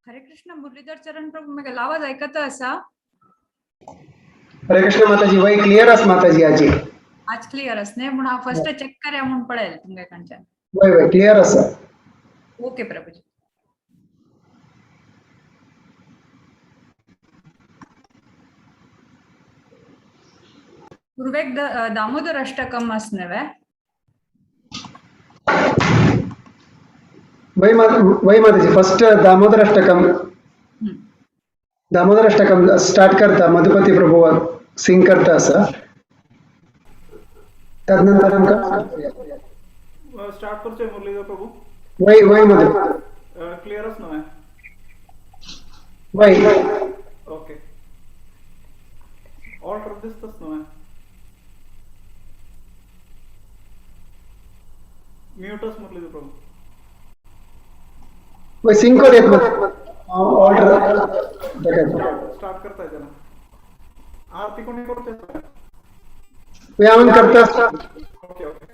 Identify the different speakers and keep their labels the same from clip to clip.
Speaker 1: हरे कृष्ण मुरलीधर चरण प्रभू, म्हाका आवाज आयकता आसा?
Speaker 2: हरे कृष्ण माताजी. वय, क्लियर आस माताजी आजी.
Speaker 1: आज क्लियर आस न्ही? म्हूण हांव फर्स्ट चेक करया म्हूण पळयल तुमगे कडच्यान.
Speaker 2: वय वय, क्लियर आसा.
Speaker 1: ओके प्रभूजी. पूर्वेक दामोदर अष्टकम आस न्हय?
Speaker 2: वय वय माताजी, फर्स्ट दामोदर अष्टकम. दामोदर अष्टकम स्टार्ट करता, मधुपती प्रभू सिंग करता आसा, तदनंतर आमकां
Speaker 3: स्टार्ट करचें मुरलीधर प्रभू?
Speaker 2: वय वय मधु.
Speaker 3: क्लियरच न्हय?
Speaker 2: वय.
Speaker 3: ओके, ऑल्टर दिसतच न्हय? म्यूटच मुरलीधर प्रभू.
Speaker 2: वय, सिंग कर येत ऑल्टर.
Speaker 3: स्टार्ट करता येते ना? आरती कोणी करते?
Speaker 2: वय, हांव करता.
Speaker 3: Okay okay.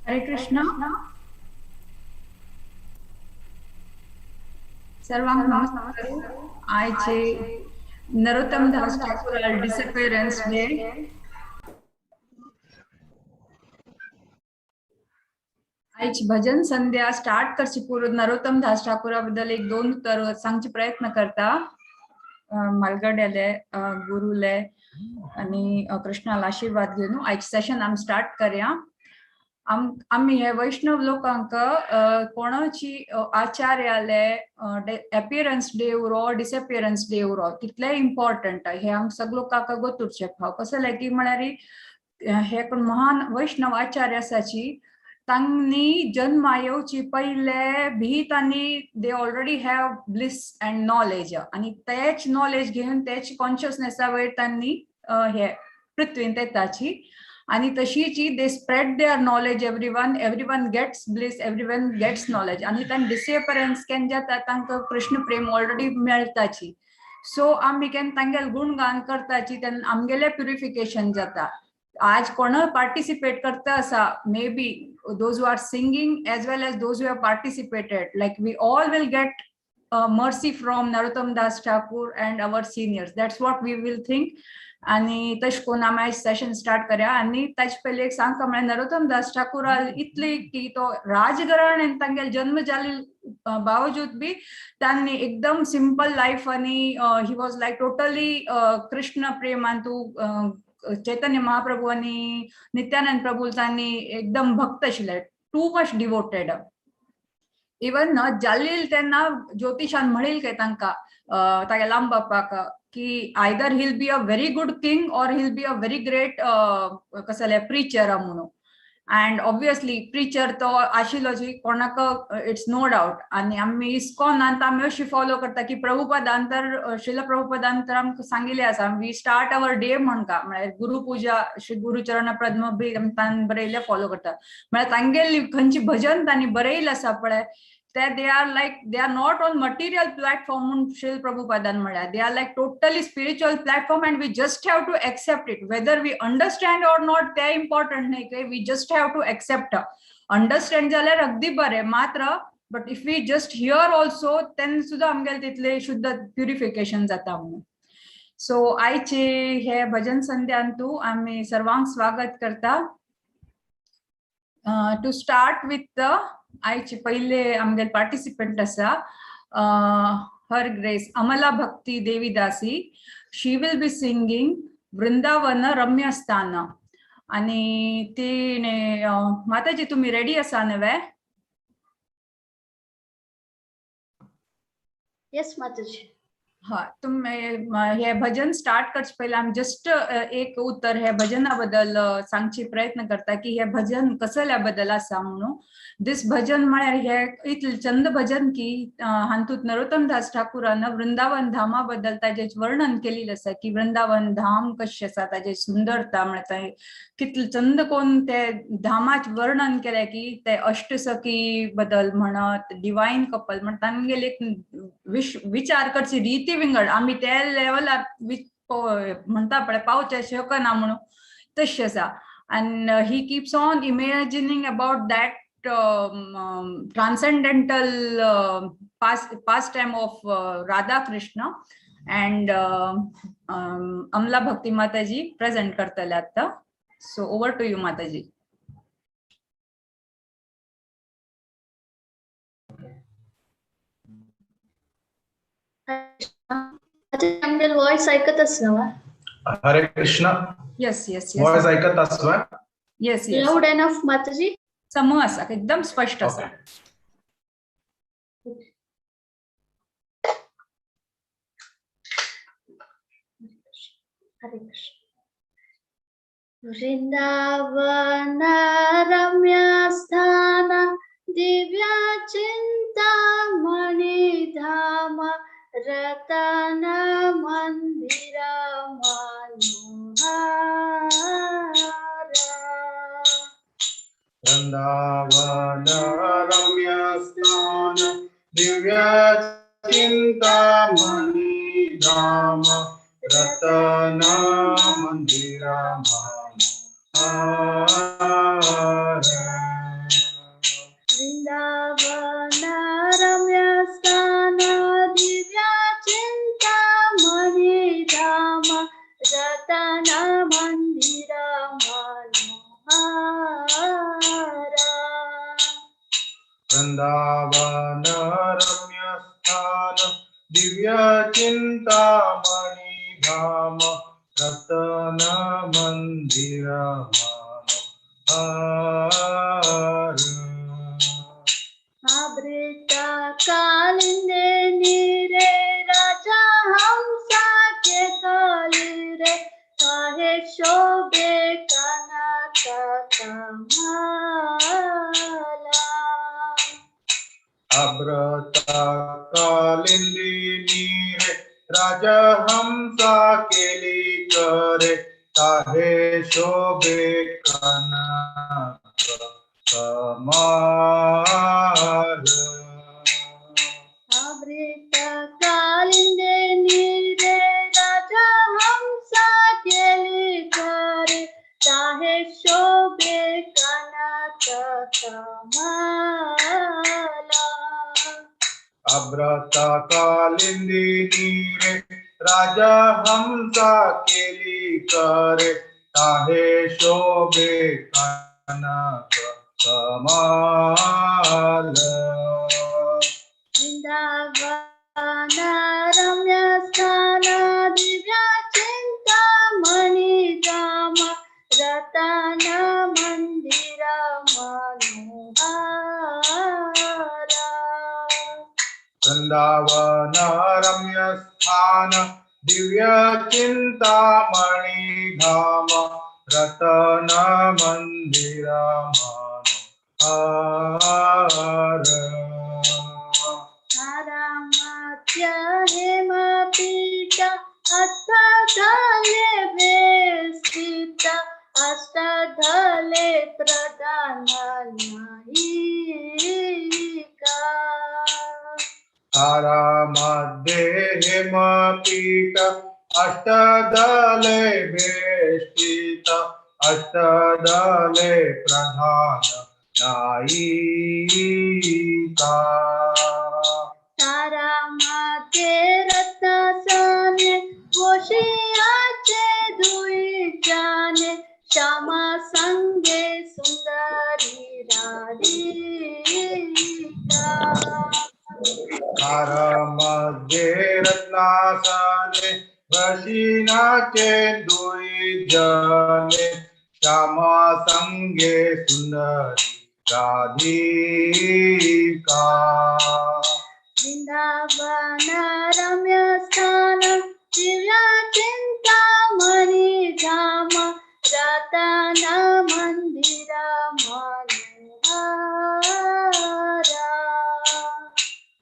Speaker 1: हरे कृष्ण. सर्वांक नमस्कार. आयचे नरोत्तम दास ठाकूर डिसअपिअरन्स डे. आयची भजन संध्या स्टार्ट करची पूर्व नरोत्तम दास ठाकूरा बद्दल एक दोन उतर सांगचे प्रयत्न करता. मालगड्याले, गुरुले आणि कृष्णाला आशीर्वाद घेऊन आयचे सेशन आमी स्टार्ट करया. आमी हे वैष्णव लोकांक कोणाची आचार्याले अपियरन्स डे उरो, डिसअपियरन्स डे उरो, तितले इम्पॉर्टंट हे आमकां सगळे लोकांक गोतुरचे फाव. कसले की म्हळ्यार हे कोण महान वैष्णव आचार्य आसाची, तांणी जन्मा येवची पयले भी तांणी they already have bliss and knowledge, आनी तेच नॉलेज घेवन तेच कॉन्शियसनेसा वयर तांणी हे पृथ्वींत येताची. आणि तशीच they spread their knowledge, everyone gets bliss, everyone gets knowledge. आणि तांणी डिसअपियरन्स केन्ना जाता, तांकां कृष्ण प्रेम ऑलरेडी मेळटाची. सो आमी केन्ना तांगेले गुणगान करताची तेन्ना आमगेले प्युरिफिकेशन जाता. आज कोण पार्टिसिपेट करता आसा, maybe those who are singing as well as those who have participated, like we all will get mercy from Narottam Das Thakur and our seniors. That's what we will think. आणि तशें करून आमी आयज Seshan start करया. आनी ताचे पयलीं एक सांगता, म्हळ्यार नरोत्तम दास ठाकूर इतले की तो राजघराण आनी तांगेले जन्म जाले बावजूद बी तांणी एकदम सिंपल लायफ आनी he was like totally Krishna प्रेमान. तूं चैतन्य महाप्रभू आनी नित्यानंद प्रभू तांणी एकदम भक्त आशिल्ले, टू मच डिवोटेड. इवन जालील तेन्ना ज्योतिषान म्हणील काय तांकां, तागे लांब बापाक, की either he'll be a very good king or he'll be a very great कसले प्रिचर म्हणून. अँड ऑब्वियसली प्रिचर तो आशिल्लो जी कोणाक it's no doubt. आनी आमी इस्कॉनान आमी अशी फॉलो करता की प्रभुपदान तर, श्रील प्रभुपदान तर आमकां सांगिल्लें आसा, we start our day म्हणका म्हळ्यार गुरुपुजा, श्री गुरुचरण पद्म बी तांणी बरयल्लें फॉलो करता. म्हळ्यार तांगेली खंयची भजन तांणी बरयलें आसा पळय, ते they are like they are not on material platform म्हूण श्रील प्रभुपदान म्हळ्यार they are like totally spiritual platform and we just have to accept it, whether we understand or not. ते इम्पॉर्टंट न्ही की we just have to accept. Understand जाल्यार अगदी बरें मात्र, but if we just hear also, तेन्ना सुद्दां आमगेले तितले शुद्ध प्युरिफिकेशन जाता म्हणून. सो आयचे हे भजन संध्यांतू आमी सर्वांक स्वागत करता. टू स्टार्ट विथ, आयचे पयले आमगेले पार्टिसिपंट आसा हर ग्रेस अमला भक्ती देवीदासी. She will be singing Vrindavan रम्यस्थान. आणि तिने, माताजी, तुम्ही रेडी आसा नव्हे?
Speaker 4: येस माताजी.
Speaker 1: हा, तुम्ही हे भजन स्टार्ट करचे पयलीं आमी जस्ट एक उत्तर हे भजना बद्दल सांगचे प्रयत्न करता की हे भजन कसल्या बद्दल आसा म्हणून. दीस भजन म्हळ्यार हे इतले चंद भजन की हातूंत नरोत्तम दास ठाकूरान वृंदावन धामा बद्दल ताजें वर्णन केलेलें आसा की वृंदावन धाम कशें आसा, ताजे सुंदरता, म्हळ्यार कितले चंद कोन ते धामाचें वर्णन केलें की ते अष्टसखी बद्दल म्हणत, डिवायन कपल म्हण, तांगेले एक विचार करची रिती विंगड. आमी ते लेवलार म्हणटा पळय पावचे शकना म्हणून, तशें आसा. And he keeps on imagining about that transcendental pastime of Radha Krishna. And Amala Bhakti Mataji present करतले आता. So over to you, Mataji.
Speaker 4: आमगेले voice ऐकत ना?
Speaker 5: हरे कृष्ण.
Speaker 1: Yes.
Speaker 5: Voice ऐकत आसवा?
Speaker 1: Yes.
Speaker 4: Loud enough माताजी?
Speaker 1: सम आसा, एकदम स्पष्ट आसा.
Speaker 5: Okay.
Speaker 4: Hare Krishna. Vrindavan रम्यस्थान दिव्य चिंतामणि धाम रतन मंदिर मनोहर.
Speaker 5: वृंदावन रम्यस्थान दिव्य चिंतामणि धाम रतन मंदिर मनोहर. वृंदावन रम्य स्थान दिव्य चिंतामणि धाम रतन मंदिर मनोहर.
Speaker 4: आवृता कालिंदे नीरे राजा हंसा के काली रे काहे शोभे कनक कमाला.
Speaker 5: अब्रता कालिंदी नीरे राजा हंसा केली करे ताहे शोभे कनक कमाल.
Speaker 4: आवृता कालिंदे नीरे राजा हंसा केली करे ताहे शोभे कनक कमाला.
Speaker 5: अब्रता कालिंदी नीरे राजा हंसा केली करे ताहे शोभे कनक कमाल.
Speaker 4: वृंदावन रम्य स्थान दिव्य चिंतामणि धाम रतन मंदिर मनोहारा.
Speaker 5: वृंदावन रम्य स्थान दिव्य चिंतामणि धाम रतन मंदिर मनोहर.
Speaker 4: तारामात्य हेम पीठ अष्टदले वेष्टित अष्टदले प्रधान नायिका.
Speaker 5: तारामध्ये हेमपीठ अष्टदले वेष्टित अष्टदले प्रधान नायिका.
Speaker 4: तारामाते रत्नासने बोशियाचे दुई जाने श्यामा संगे सुंदरी राधिका.
Speaker 5: तारामध्ये रत्नासने वशिनाचे दुई जने श्यामा संगे सुंदरी राधिका.
Speaker 4: वृंदावन रम्य स्थान दिव्य चिंतामणि धाम रतन मंदिर मनोहारा.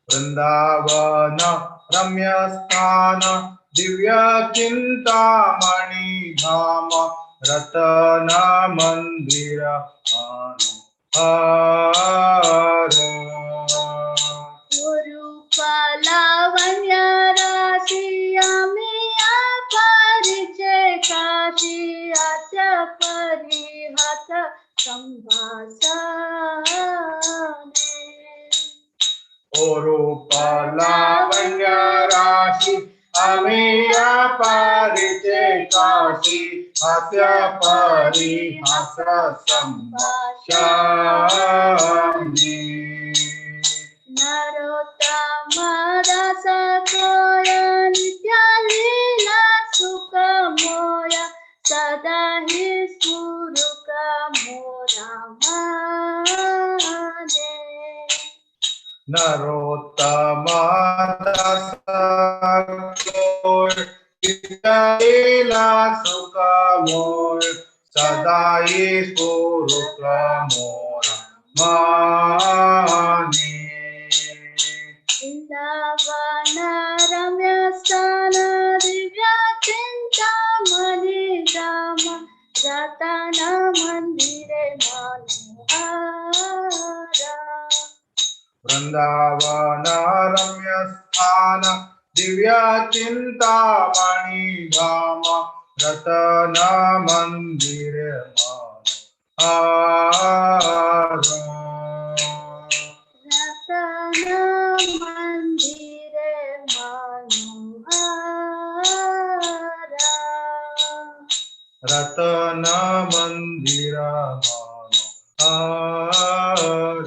Speaker 5: वृंदावन रम्य स्थान दिव्य चिंतामणि धाम रतन मंदिर मनोहर.
Speaker 4: रूप लावण्य राशि आम्ही परिचय काशी हास्य परिहास संभाषणे.
Speaker 5: ओ रूप लावण्य राशी आम्ही परिचे काशी हास्य परिहास संभाषणे.
Speaker 4: नरोत्तम दास कोय नित्य लीला सुख मोय सदा हि स्फुरुक मोरा माने.
Speaker 5: नरोत्तम दास कोय लीला सुख मोय सदाई स्फुरुक मोरा माने.
Speaker 4: वृंदावन रम्य स्थान दिव्य चिंतामणि धाम रतन मंदिर मनोहारा.
Speaker 5: वृंदावन रम्य स्थान दिव्य चिंतामणि धाम रतन मंदिर मनोहर.
Speaker 4: रतन मंदिर मनोहारा.
Speaker 5: रतन मंदिर Manohar.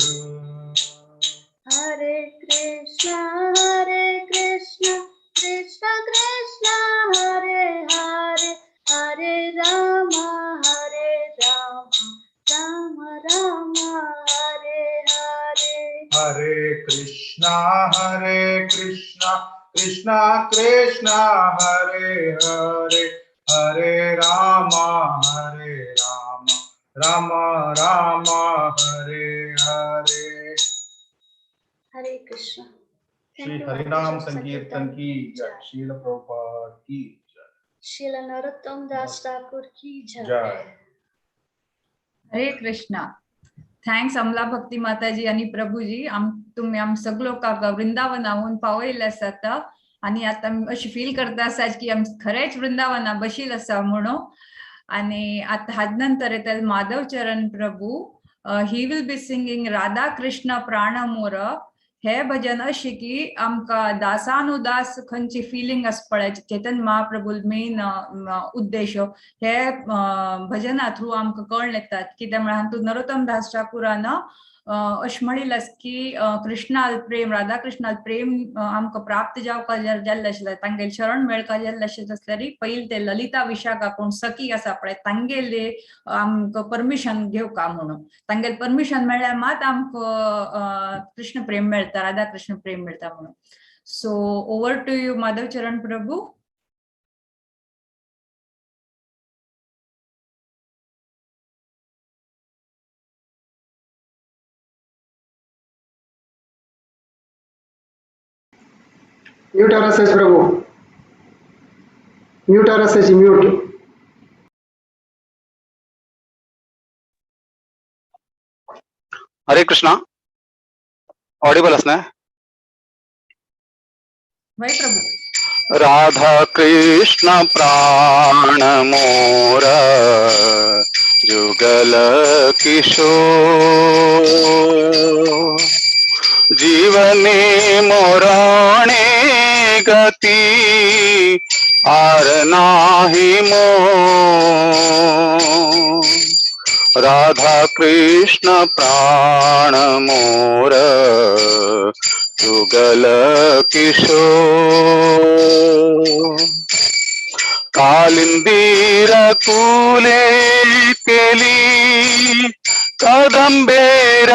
Speaker 4: Ram Hare Hare.
Speaker 5: Hare Krishna Hare Krishna Krishna Krishna Hare Hare, Hare Ram Hare Ram Ram Ram Hare Hare.
Speaker 4: Hare Krishna.
Speaker 5: Shri हरिनाम संकीर्तन की जय। श्रील प्रभुपाद की जय।
Speaker 4: श्रील नरोत्तम दास ठाकुर की जय।
Speaker 5: जय।
Speaker 1: हरे कृष्णा। Thanks अमला भक्ती माताजी आणि प्रभूजी, आम तुम्ही आम सगळो लोकांक वृंदावनाहून पावयले आसात आणि आता अशी फील करता आसा की आम खरेंच वृंदावना बशील आसा म्हणून. आणि आता हाज नंतर येता Madhav Charan Prabhu, he will be singing Radha Krishna प्राण मोर. हे भजन अशें की आमकां दासानुदास खंयची फिलिंग आसा पळय, चैतन्य महाप्रभू मेन उद्देश हे भजना थ्रू आमकां कळून येतात. कित्याक म्हळ्यार हातूंत नरोत्तम दास ठाकुरान अशें म्हणिल्लें आसा की कृष्णाल प्रेम, राधा कृष्णाल प्रेम आमकां प्राप्त जावपाक जाल्लें आशिल्लें, तांगेलें शरण मेळपाक जाल्लें आसल्यार पयलीं ते ललिता विशाखा कोण सखी आसा पळय तांगेले आमकां परमिशन घेवका म्हणून, तांगेलें परमिशन मेळ्ळ्यार मात आमकां कृष्ण प्रेम मेळटा, राधा कृष्ण प्रेम मेळटा म्हणून. So over to you Madhav Charan Prabhu.
Speaker 2: Mute RSS Prabhu. Mute RSS mute.
Speaker 6: Hare Krishna. Audible असना?
Speaker 1: वय प्रभु।
Speaker 6: राधा कृष्ण प्राण मोर जुगल किशोर, जीवने मोराणे गति are नाही मो। राधा कृष्ण प्राण मोर जुगल किशोर, कालिंदीर कुले केली कदंबेरवना,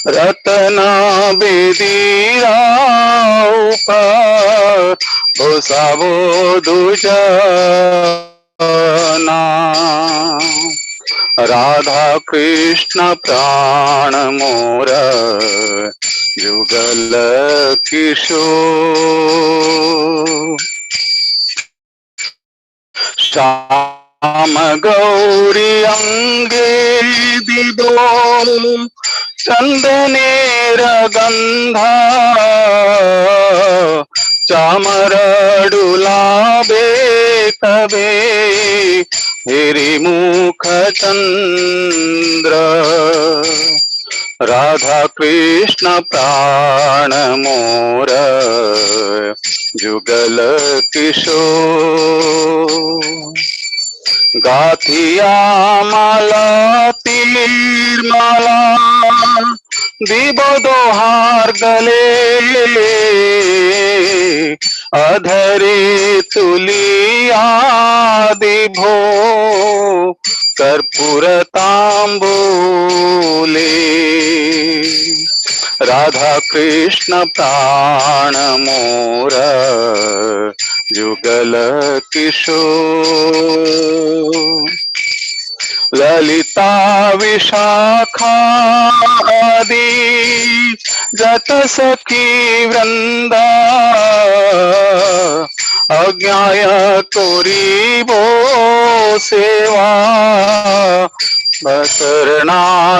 Speaker 6: रत्न बेदीरा भोसावो दुजना। राधा कृष्ण प्राण मोर जुगल किशोर, श्याम गौरी अंगे दिदो चंदनेर गंधा, चामर डुलाबे तबे हेरी मुख चंद्र। राधा कृष्ण प्राण मोर जुगल किशोर, गाथिया माला तीर माला दिबो दोहार गले, अधरे तुलिया दिभो कर्पूर तांबूले। राधा कृष्ण प्राण मोर जुगल किशोर, ललिता विशाखा आदि जत सखी वृंदा, अज्ञाय कोरीबो सेवा बसरणारविंद।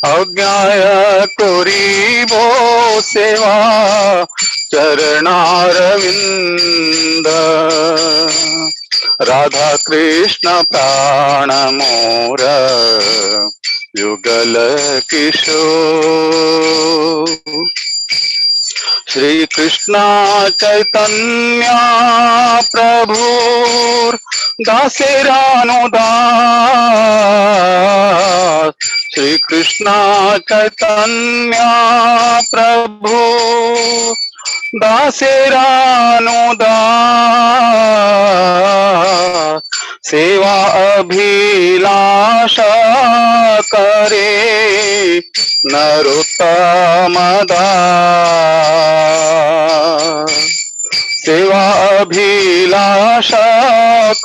Speaker 6: अज्ञाय कोरीबो सेवा चरणारविंद। राधा कृष्ण प्राण मोर युगल किशोर, श्री कृष्ण चैतन्य प्रभु दासेरानुदास, श्री कृष्ण चैतन्य प्रभु दासेरानुदास सेवा अभिलाषा करे नरोत्तम दास सेवा अभिलाषा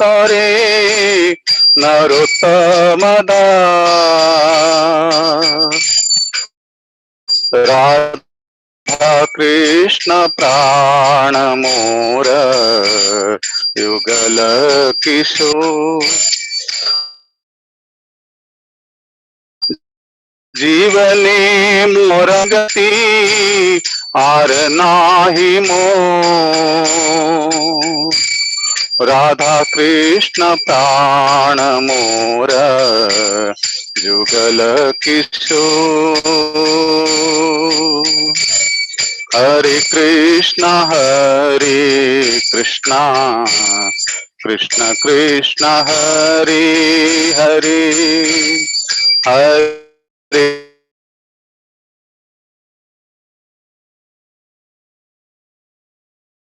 Speaker 6: करे नरोत्तम दास राधा कृष्ण प्राण मोर युगल किशोर जीवने मोर गती आर नाही मोर राधा कृष्ण प्राण मोर जुगल किशोर हरे कृष्ण कृष्ण कृष्ण हरे हरे हरे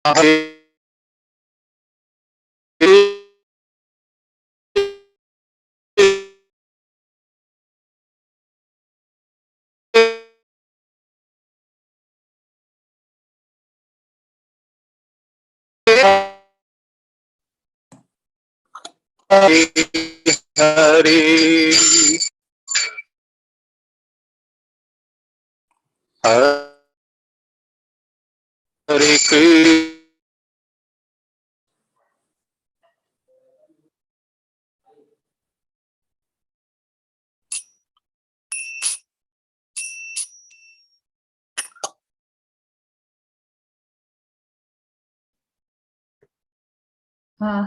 Speaker 6: हरे हरे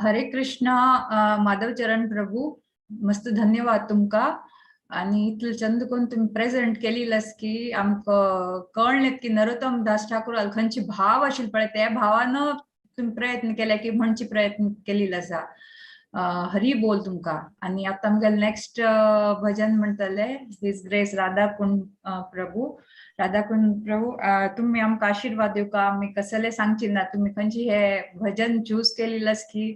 Speaker 6: हरे कृष्ण
Speaker 1: हरे कृष्ण माधवचरण प्रभू, मस्त धन्यवाद तुमका. आणि इतले चंद कोण तुम्ही प्रेझेंट केलेलंस की आमकां कळ्ळें की नरोत्तम दास ठाकूर खंयची भाव आशिल्ले पळय त्या भावानं तुम्ही प्रयत्न केले की म्हणची प्रयत्न केलेलो आसा. हरी बोल तुमका. आणि आता आमगेले नेक्स्ट भजन म्हणटले his grace Radhakund Prabhu. Radhakund Prabhu, तुम्ही आमकां आशिर्वाद दिवका. आमी कसले सांगची ना तुम्ही खंयची हे भजन चूज केलेलंस की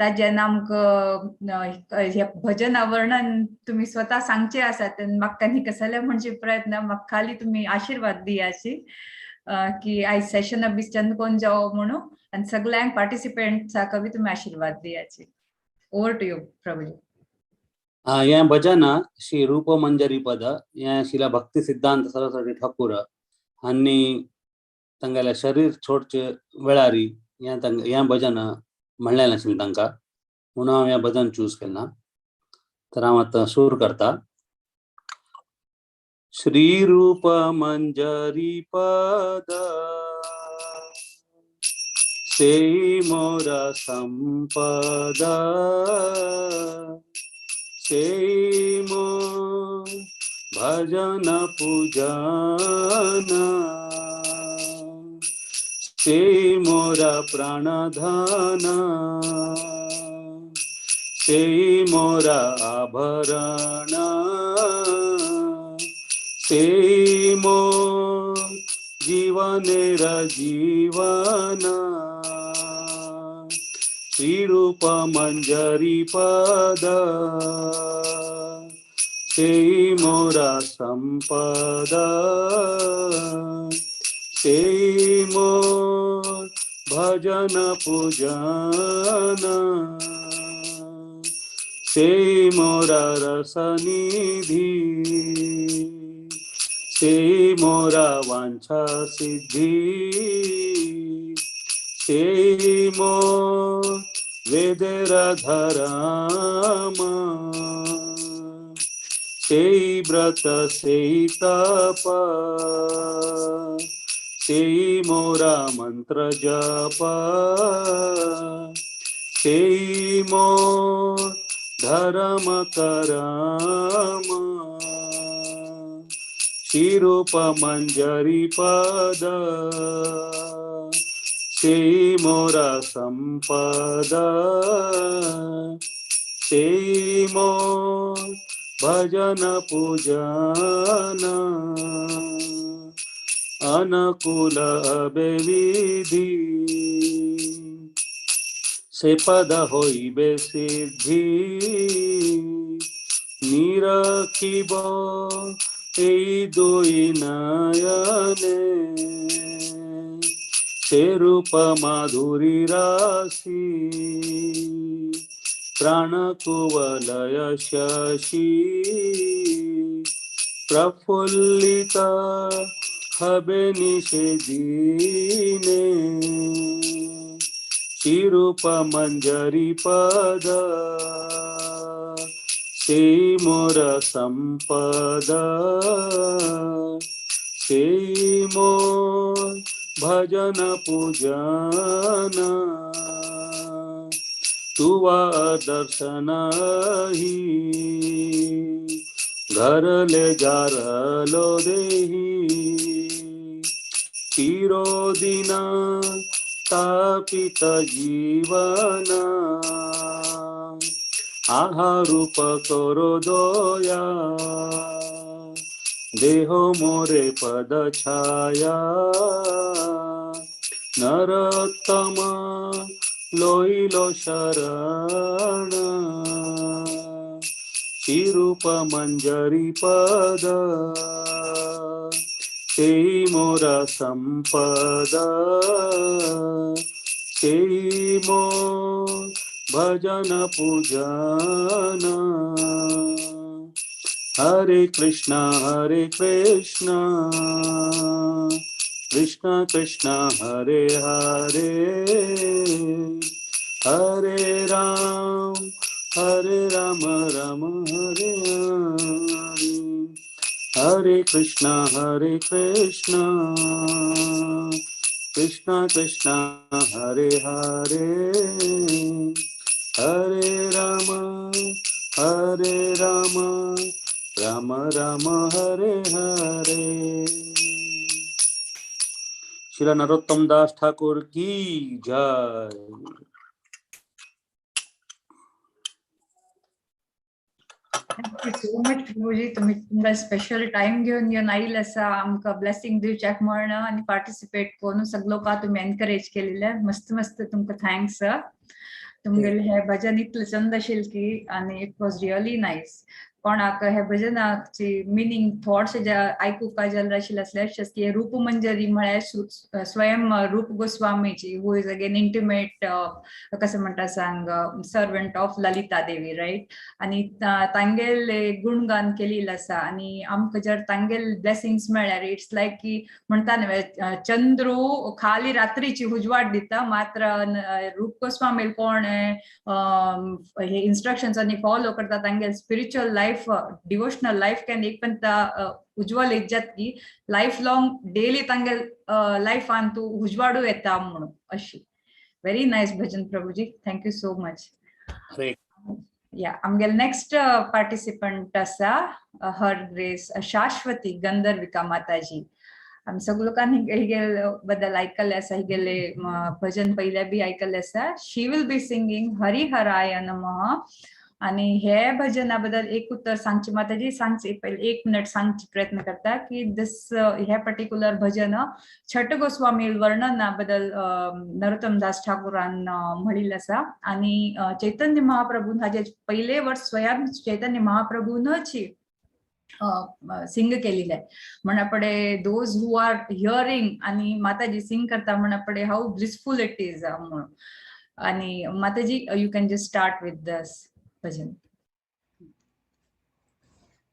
Speaker 1: ताजेन आमकां हे भजन वर्णन तुम्ही स्वतः सांगचे आसा तेन्ना म्हाका न्ही कसले म्हणचे प्रयत्न म्हाका खाली तुम्ही आशिर्वाद दियाची की आयज सेशन बी चंद कोण जावो म्हणून आनी सगळ्यांक पार्टिसिपेंट्साक बी तुम्ही आशिर्वाद दियाची. Over to you Prabhuji.
Speaker 7: हें भजन श्री रूप मंजरी पद हें शिला भक्ती सिद्धांत सरस्वती ठाकूर हांणी तांगेलें शरीर सोडचे वेळारी हें हें भजन म्हणलें आशिल्लें तांकां, म्हणून हांव हें भजन चूज केलां. तर हांव आतां सूर करता. श्री रूप मंजरी पद सेई मोरा संपद सेई मोर भजन पूजन सेई मोरा प्राणधन सेई मोरा आभरण सेई मोर जीवनेर जीवन श्री रूप मंजरी पद सेई मोरा संपद सेई मोर भजन पूजन सेई मोरा रसनिधि सेई मोरा वांछा सिद्धि सेई मोर वेदेर धर्म सेई व्रत सेई तप सेई मोरा मंत्र जप सेई मोर धर्म करम श्री रूप मंजरी पद सेई मोरा संपद सेई मोर भजन पूजन. अनुकूल अबे विधि से पद होइबे सिद्धि निरखिब এই দুই নয়নে সে রূপ মাধুরী রাশি প্রাণ কুবলয় শশী প্রফুল্লিত হবে নিষেদিনে শ্রীরূপ মঞ্জরি পদ সেই মোর সম্পদ সেই মোর ভজন পূজন तुवा दर्शन ही घर ले जारलो देही चिरोदिन तापित जीवन आहा रूप करो दया देहो मोरे पद छाया नरोत्तम लोइलो शरण श्रीरूप मंजरी पद সেই মোরা সম্পদ সেই মোর ভজন পূজন হরে কৃষ্ণ হরে কৃষ্ণ কৃষ্ণ কৃষ্ণ হরে হরে হরে রাম হরে রাম রাম হরে হরে হরে কৃষ্ণ হরে কৃষ্ণ কৃষ্ণ কৃষ্ণ হরে হরে হরে রাম হরে রাম রাম রাম হরে হরে। श्री नरोत्तम दास ठाकुर की जय।
Speaker 1: Thank you so much Prabhuji, तुम्ही तुमकां स्पेशल टायम घेवन येवन आयिल्ले आसा आमकां ब्लेसिंग दिवच्याक म्हण आनी पार्टिसिपेट करून सगळे लोकां तुमी एनकरेज केलेले. मस्त मस्त तुमकां thanks. तुमगेले हे भजन इतलें चंद आशिल्लें की आनी it was really nice. कोणाक हे भजनाची मिनींग थॉट्स जे आयकुपा जाल्यार आशिल्ले आसल्यार की रूपमंजरी म्हळ्यार स्वयं रूप गोस्वामीची, who is again intimate कसं म्हणटा सांग, servant of Lalita Devi, right? आनी तांगेले गुणगान केलेलं आसा आनी आमकां जर तांगेले ब्लेसिंग्स मेळ्ळ्यार it's लायक की म्हणटा न्हय, चंद्रू खाली रात्रीची उजवाड दिता, मात्र रूप गोस्वामी कोण हे इन्स्ट्रक्शन्स आनी फॉलो करता तांगेले spiritual life, devotional life can एक पण उज्ज्वल इज्जत की लायफ लॉंग डेली तांगेल लायफान तूं उजवाडू येता म्हणून. अशी very nice bhajan Prabhuji, thank you so much.
Speaker 7: हरे.
Speaker 1: या, आमगेले नेक्स्ट पार्टिसिपंट आसा हर ग्रेस शाश्वती गंधर्विका माताजी. आमी सगळे लोकांनी हिगेल बद्दल आयकल्लें आसा, हिगेले भजन पयले बी आयकल्लें आसा. शी will be singing हरिहराय नमः. आणि हे भजना बद्दल एक उत्तर सांगची माताजी, सांगची पहिले एक मिनिट सांगची प्रयत्न करता की दिस हे पर्टिक्युलर भजन छठ गोस्वामी वर्णना बद्दल नरोत्तम दास ठाकूरान म्हणिल्लें आसा. आणि चैतन्य महाप्रभून हाजे पहिले वर्स स्वयं चैतन्य महाप्रभूनच सिंग केलेलं आहे. म्हणा पडे those who are hearing आणि माताजी सिंग करता म्हणा पडे हाऊ ब्लिसफुल it is म्हणून. आणि माताजी, you can just start with this bhajan.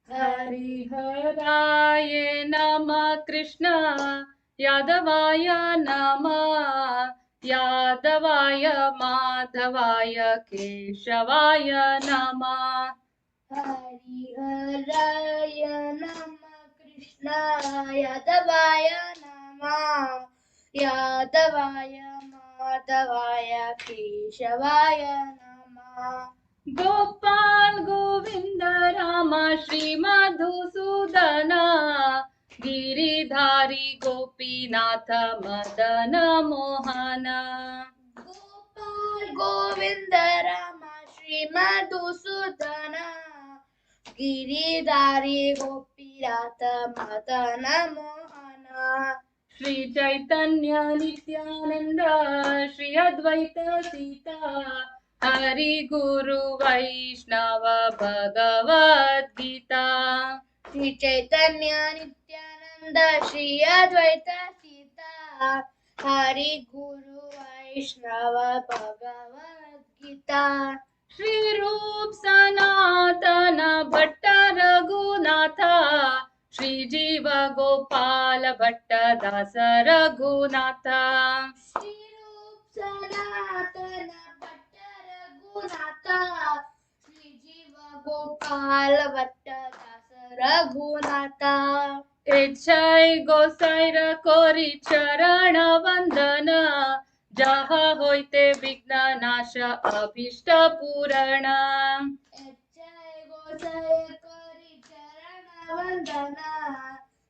Speaker 8: हरिहराय नमः कृष्ण यादवाय नमः यादवाय माधवाय केशवाय नमः।
Speaker 4: हरिहराय नमः कृष्ण यादवाय नमः यादवाय माधवाय केशवाय नमः।
Speaker 8: गोपाल गोविंद राम श्री मधुसूदन गिरिधारी गोपीनाथ मदन मोहन।
Speaker 4: गोपाल गोविंद राम श्री मधुसूदन गिरिधारी गोपीनाथ मदन मोहन।
Speaker 8: श्री चैतन्य नित्यानंद श्री अद्वैत सीता हरि गुरु वैष्णव भगवद गीता।
Speaker 4: श्री चैतन्य नित्यानंद श्री अद्वैत सीता हरि गुरु वैष्णव भगवद गीता।
Speaker 8: श्री रूप सनातन भट्ट रघुनाथ श्री जीव गोपाल भट्ट दास रघुनाथ।
Speaker 4: श्री रूप सनातन भट्ट रघुनाथ श्री जीव गोपाल भट्ट दास रघुनाथ।
Speaker 8: इच्छाय गोसाईर कोरी चरण वंदन जाहा होइते विघ्न नाश अभीष्ट पूरण।
Speaker 4: इच्छाय गोसाई कोरी चरण वंदन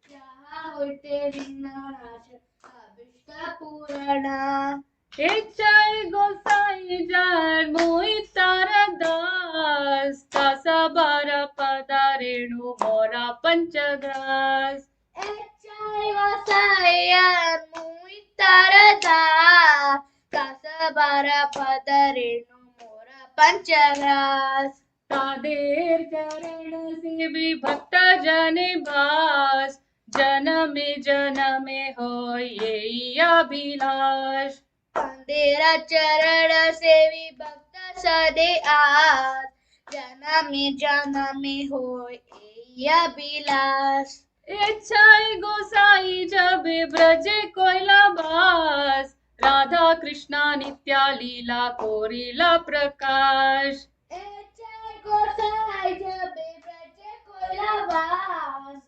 Speaker 4: जाहा होइते विघ्न नाश अभीष्ट पूरण।
Speaker 8: इच्छाय गोसाई जार मोहि तार दास तासा बार पदा रेणु मोरा पंचग्रास।
Speaker 4: इच्छाय गोसाई मोहि तार दास तासा बार पद रेणु मोरा पंचग्रास।
Speaker 8: तादेर चरण सेवी भक्त जने बास जनमे जनमे होय अभिलाष।
Speaker 4: तेरा चरण सेवी भक्त सदे आस जनमे जनमे होय अभिलाष।
Speaker 8: इच्छाय गोसाई जब ब्रज कोयला बास राधा कृष्णा नित्या लीला कोरिला प्रकाश।
Speaker 4: इच्छाय गोसाई जब ब्रज कोयला बास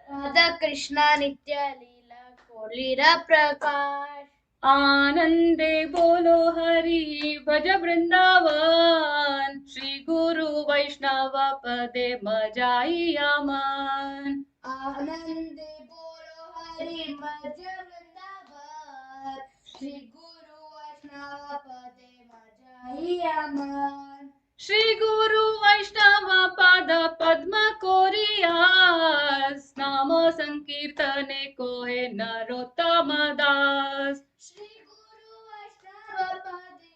Speaker 4: राधा कृष्णा नित्य लीला कोरिला प्रकाश।
Speaker 8: आनंदे बोलो हरि भज वृंदावन श्री गुरु वैष्णव पदे मजाइया मन।
Speaker 4: आनंदे बोलो हरि भज वृंदावन श्री गुरु वैष्णव पदे मजाइया मन।
Speaker 8: श्री गुरु वैष्णव पद पद्म कोरियास नाम संकीर्तने कोहे नरोत्तम दास।
Speaker 4: श्री गुरु वैष्णव पदे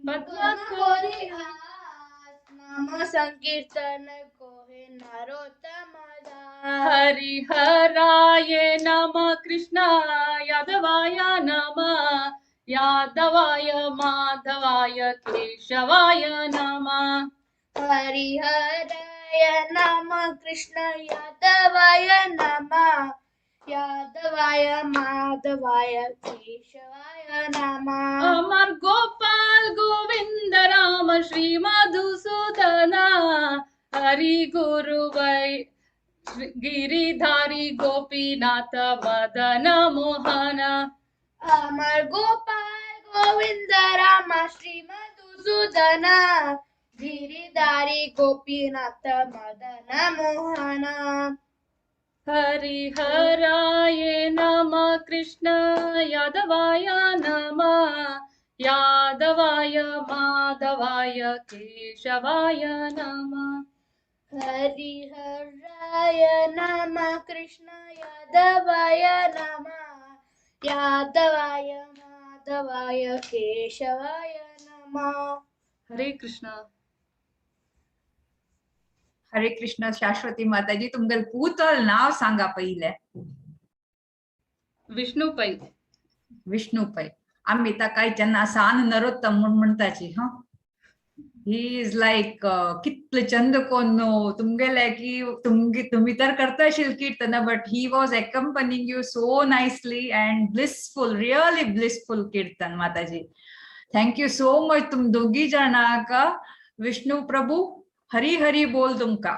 Speaker 4: पद्म कोरियास नाम संकीर्तन कोहे नरोत्तम दास।
Speaker 8: हरि हराय नमः कृष्ण यादवाय नमः यादवाय माधवाय केशवाय नमः।
Speaker 4: हरि हराय नमः कृष्ण यादवाय नमः यादवाय माधवाय केशवाय नमः।
Speaker 8: अमर गोपाल गोविंद राम श्री मधुसूदन हरि गुरु वै गिरिधारी गोपीनाथ मदन मोहन।
Speaker 4: अमर गोपाल गोविंद राम श्री मधुसूदन गिरिधारी गोपीनाथ मदन मोहन।
Speaker 8: हरि हराय नमः कृष्ण यादवाय नमः यादवाय माधवाय केशवाय नमः।
Speaker 4: हरि हराय नमः कृष्ण यादवाय नमः यादवाय माधवाय केशवाय नमः।
Speaker 8: हरे कृष्णा।
Speaker 1: हरे कृष्ण। शाश्वती माताजी तुमगेल पूतल नाव सांगा पहिले।
Speaker 8: विष्णू पै।
Speaker 1: विष्णू पै। आम्ही ताका जेन्ना सान नरोत्तम म्हूण म्हणटाची। हा, he is like कितले चंद कोन तुमगेले की तुमगे तुम्ही तर करता अशील कीर्तन but he was accompanying you so nicely and blissful, really blissful kirtan Mataji. Thank you so much तुम दोगी जाणांक। विष्णू प्रभु हरी हरी बोल तुमका।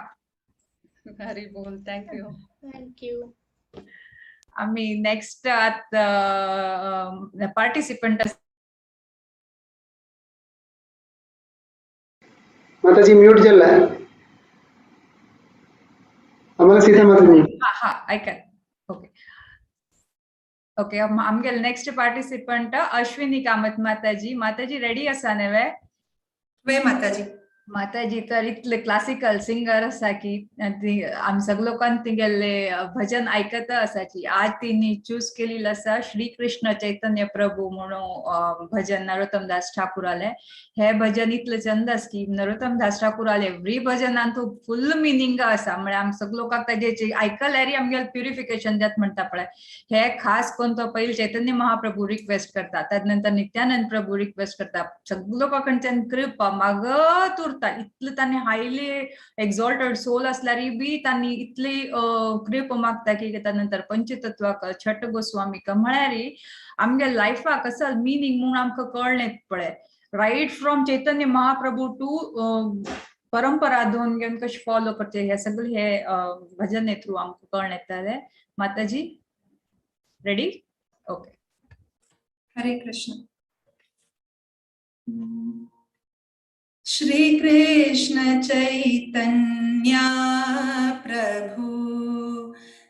Speaker 8: हरी बोल। Thank you.
Speaker 4: Thank you.
Speaker 1: आम्ही नेक्स्ट आत पार्टिसिपंट
Speaker 2: माताजी म्यूट झाला आम्हाला सीता माताजी।
Speaker 1: हा हा ऐका। ओके ओके आमगेले नेक्स्ट पार्टिसिपंट अश्विनी कामत माताजी। माताजी रेडी आसा न्हय?
Speaker 9: वे माताजी
Speaker 1: माताजी तर इतले क्लासिकल सिंगर आसा की ती आमी सगळे लोकांक तिगेले भजन आयकता आसाची. आज तिनी चूज केलेलं आसा श्री कृष्ण चैतन्य प्रभू म्हणून भजन नरोत्तम दास ठाकुराले. हे भजन इतले चंद आसा की नरोत्तम दास ठाकुराले एवरी भजनान तो फुल मिनिंग आसा. म्हळ्यार आमी सगळे लोकांक ताजे आयकल्यार आमगेले प्युरिफिकेशन जाता म्हणटा पळय. हे खास करून तो पयलीं चैतन्य महाप्रभू रिक्वेस्ट करता, त्याच नंतर नित्यानंद प्रभू रिक्वेस्ट करता. सगळे लोकां कडच्यान कृपा मागत उरता. इतले तांणी हायली एक्झॉल्टेड सोल असल्यारी बी तांणी इतली कृपा मागता की त्या नंतर पंचतत्वाक छठ गोस्वामीक म्हळ्यार आमगे लायफाक असल मिनींग म्हणून आमकां कळ्ळें पळय. Right from Chaitanya Mahaprabhu to परंपरा दोन घेवन कशें फॉलो करचे हे सगळे हे भजन थ्रू आमकां कळ्ळें येताले. माताजी रेडी? ओके.
Speaker 9: हरे कृष्ण. श्री कृष्ण चैतन्य प्रभु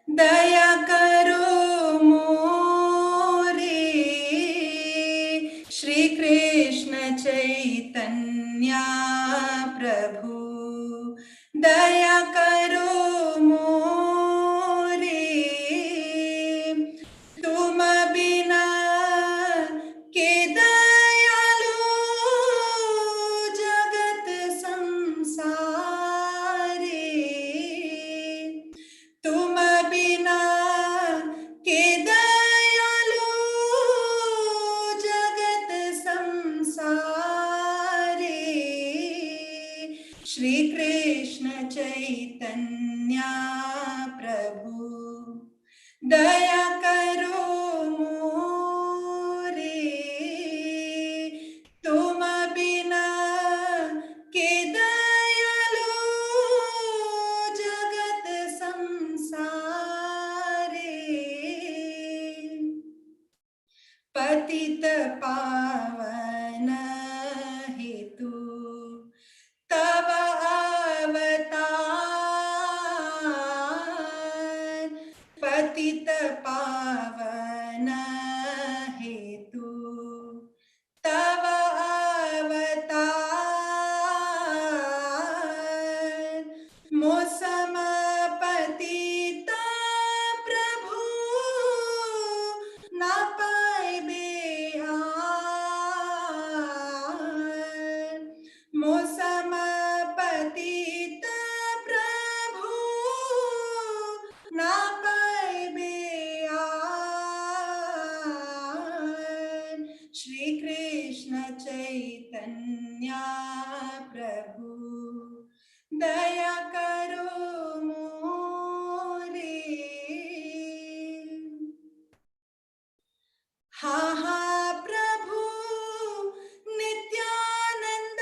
Speaker 9: दया करो मोरे. श्री कृष्ण चैतन्य प्रभु दया करो मोरे. तुम बिना के दयालु जगत संसारे. तुम बिना के दयालु जगत संसारे. श्री कृष्ण चैतन्य प्रभु दया करो मोरे. तुम बिना के दयालु जगत संसारे. पतित पावन हेतु तव अवतार. पतित पावन हेतु तव अवतार. मोसम पतिता प्रभु ना पाइबे are. मोसम पतित प्रभु ना पाइबे are. Shri Krishna Chaitanya प्रभु दया करो मोरे. हा हा प्रभु नित्यानंद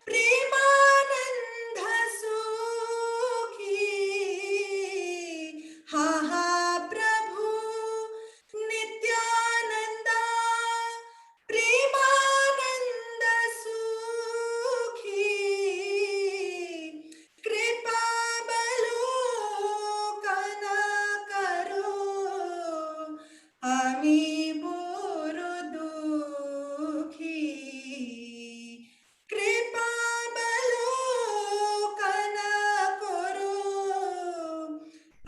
Speaker 9: प्रेमानंद सुखी. हा हा प्रभु नित्यानंद प्रेमानंद सुखी. कृपा बलो कन करो आमी बोरो दुखी. कृपा बलो कन करो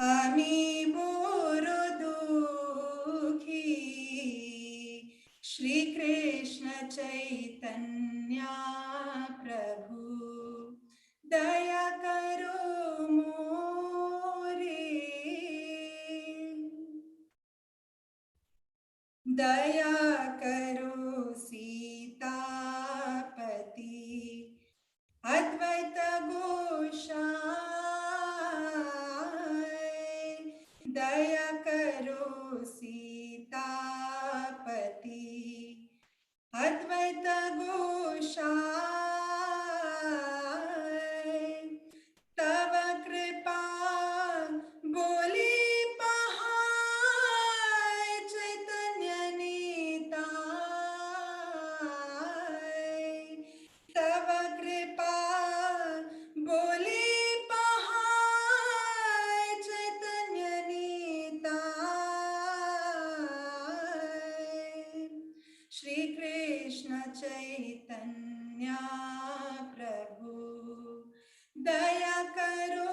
Speaker 9: आमी बोरो दुखी. श्री कृष्ण चैतन्य प्रभु दया करो मोरे. दया करो सीतापति अद्वैत गोसाई. दया करो सीतापति अद्वैत गोसाई. तव कृपा बोली पहाय चैतन्य निताय. तव कृपा बोली पहाय चैतन्य निताय. श्री कृष्ण चैतन्य प्रभु दया करो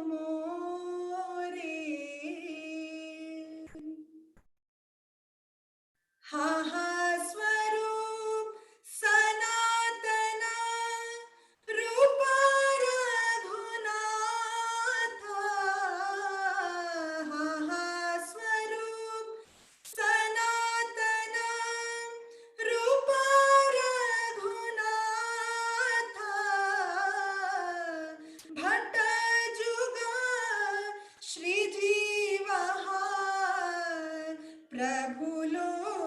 Speaker 9: मोरे। हा हा स्वरूप सनातन रूप रघुनाथ, हा हा स्वरूप सनातन रूप रघुनाथ, भट्ट जुग श्री जीवहा प्रभु लोकनाथ,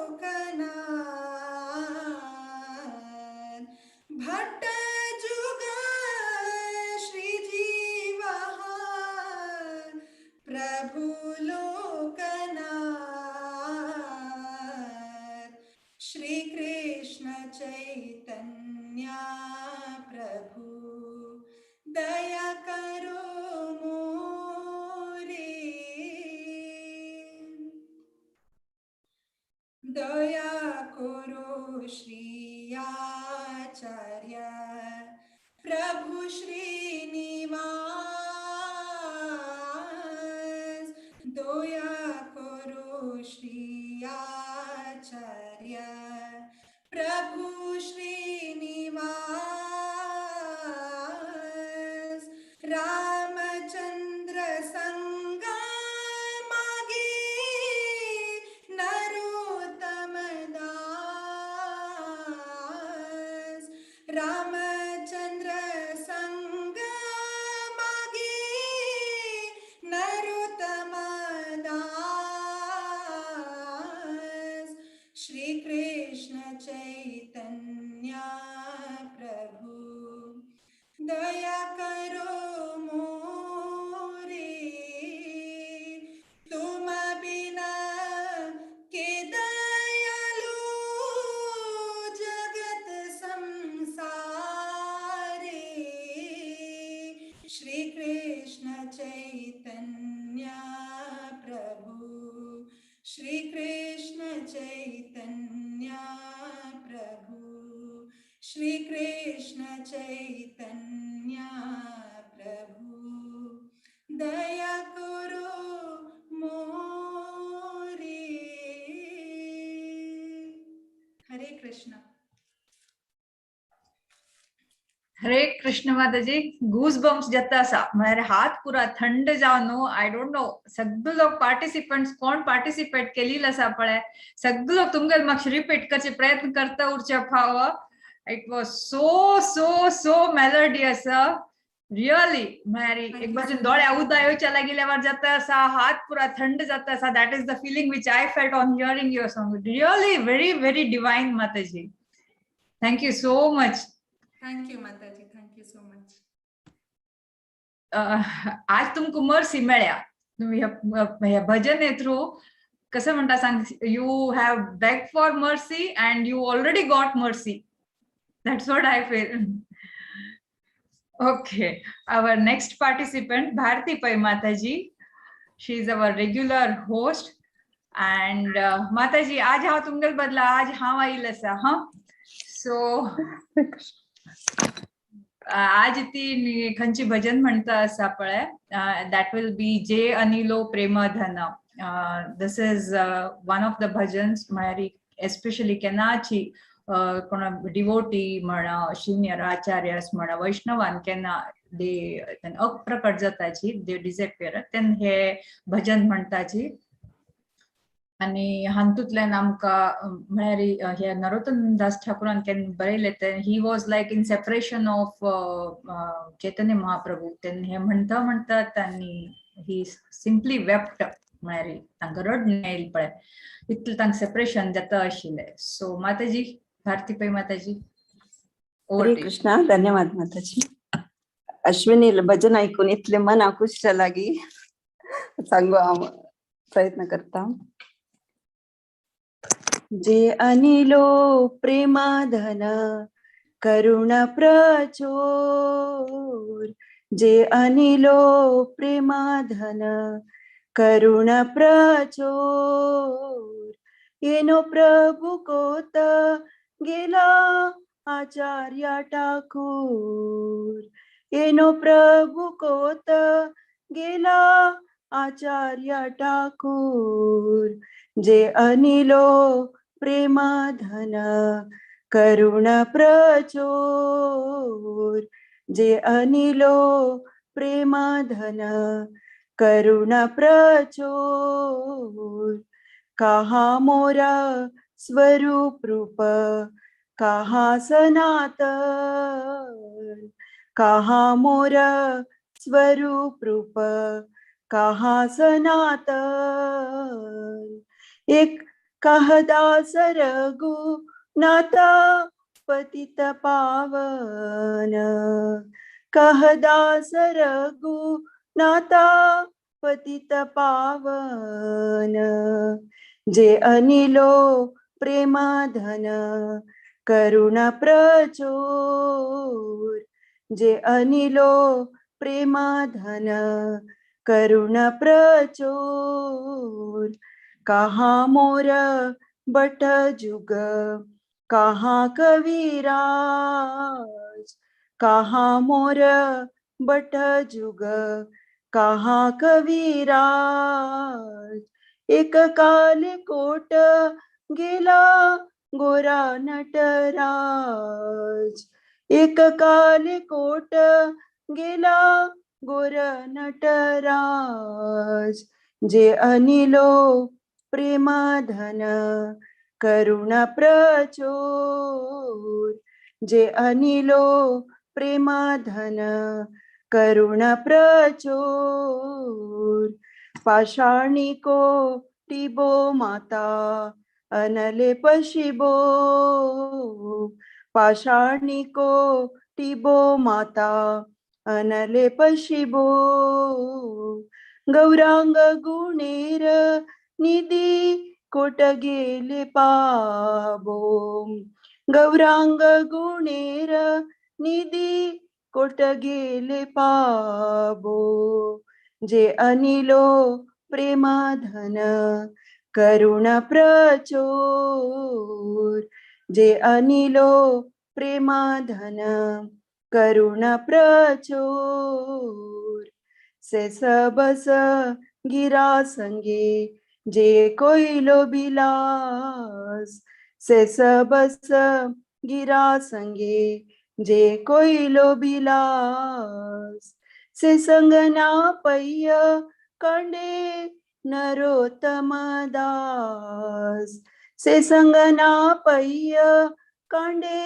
Speaker 9: भट्ट जुग श्री जीवहा प्रभु लोकनाथ। श्री कृष्ण चैतन्य प्रभु दया करो मोरे, दया करो श्री आचार्य प्रभु श्रीनिवास, दया करो श्री आचार्य प्रभु श्रीनिवास। रामचंद्र संग मागे नरोत्तम दास, रामचंद्र संग मागे नरोत्तम दास। श्री कृष्ण चैतन्य प्रभु दया करो मोरे, तुम बिना के दयालु जगत संसारे। श्री कृष्ण चैतन्य प्रभु, श्री कृष्ण चैतन्य प्रभु, श्री कृष्ण चैतन्य प्रभु दया करो मोरे। हरे कृष्ण।
Speaker 1: हरे कृष्ण माताजी। गूज बम्स जाता आसा, म्हळ्यार हात पुरा थंड जावन न्हू, I don't know सगळे लोक पार्टिसिपंट्स कोण पार्टिसिपेट केलेले आसा पळय, सगळे लोक तुमगेले मातशे रिपीट करचे प्रयत्न करता उरचे फाव। It was so so so melodious really, म्हळ्यार एक बाजून दोळे उदक येवच्या लागिल्यावर जाता आसा, हात पुरा थंड जाता आसा। That is the feeling which I felt on hearing your song. Really very very divine Mataji, thank you so much.
Speaker 9: Thank you Mataji, thank you so much.
Speaker 1: आज तुमकां मर्सी मेळ्या तुमी ह्या भजने थ्रू, कसं म्हणटा सांग, you have beg for mercy and you already got mercy. That's what I feel. Okay, our next participant Bharati Pai Mataji, she is our regular host. And Mataji आज हांव तुमगेले बदला आज हांव आयिल्लें आसा। हां, सो आज ती खंयची भजन म्हणटा आसा पळय, that will be जे अनिलो प्रेमधन। This is one of the bhajans, म्हळ्यार एस्पेशली केन्नाची कोण डिवोटी म्हणा, सिनियर आचार्यस म्हणा, वैष्णवान केन्ना दे अप्रकट जाताची, दे डिसएपियर, तेन्ना हे भजन म्हणटाची। आनी हातूंतल्यान आमकां म्हळ्यार हे नरोत्तम दास ठाकुरान केन्ना बरयलें तें, he was like in separation of Chaitanya Mahaprabhu. तेन्ना हे म्हणटा म्हणटात आनी ही सिंपली वेप्ट, म्हळ्यार तांकां रडणें आयलें पळय, इतलें तांकां सेपरेशन जाता आशिल्लें। सो माताजी, भारती पै माताजी,
Speaker 10: हरे कृष्णा। धन्यवाद माताजी। अश्विनी भजन ऐकून इतले मन आकुश लागी सांगू हांव प्रयत्न करता। जे अनिलो प्रेमाधन करुणा प्रचोर, जे अनिलो प्रेमाधन करुणा प्रचोर, येनो प्रभु कोत गेला आचार्य ठाकूर, एनो प्रभु कोत गेला आचार्य ठाकूर। जे अनिलो प्रेम धन करुण प्रचोर, जे अनिलो प्रेम धन करुण प्रचोर। कहा मोरा स्वरूप रूप कहा सनातन, कहा मोरा स्वरूप रूप कहा सनातन। एक कहदास रघु नाथा पतित पावन, कहदास रघु नाथा पतित पावन। जे अनिलो प्रेम धन करुण प्रचोर, जे अनिलो प्रेम धन करुण प्रचोर। कहा मोर बट जुग कहा कविराज, कहा मोर बट जुग कहा कविराज। एक काल कोट गेला गोरा नटराज, एक काल कोट गेला गोरा नटराज। जे अनिलो प्रेम धन करुण प्रचोर, जे अनिलो प्रेम धन करुण प्रचोर। पाषाणी को टिबो माता अनले पशिबो, पाषाणी को टिबो माता अनले पशिबो। गौरांग गुणेर निधी कोट गेले पाबो, गौरांग गुणेर निधी कोट गेले पाबो। जे अनिलो प्रेम धन करुण प्रचोर, जे अनिलो प्रेम धन करुण प्रचोर। से सबस गिरा संगे जे कोइलो बिलास, से सबस गिरा संगे जे कोइलो बिलास। से संगना पय्य कांडे नरोत्तम दास, से संगना पय्य कांडे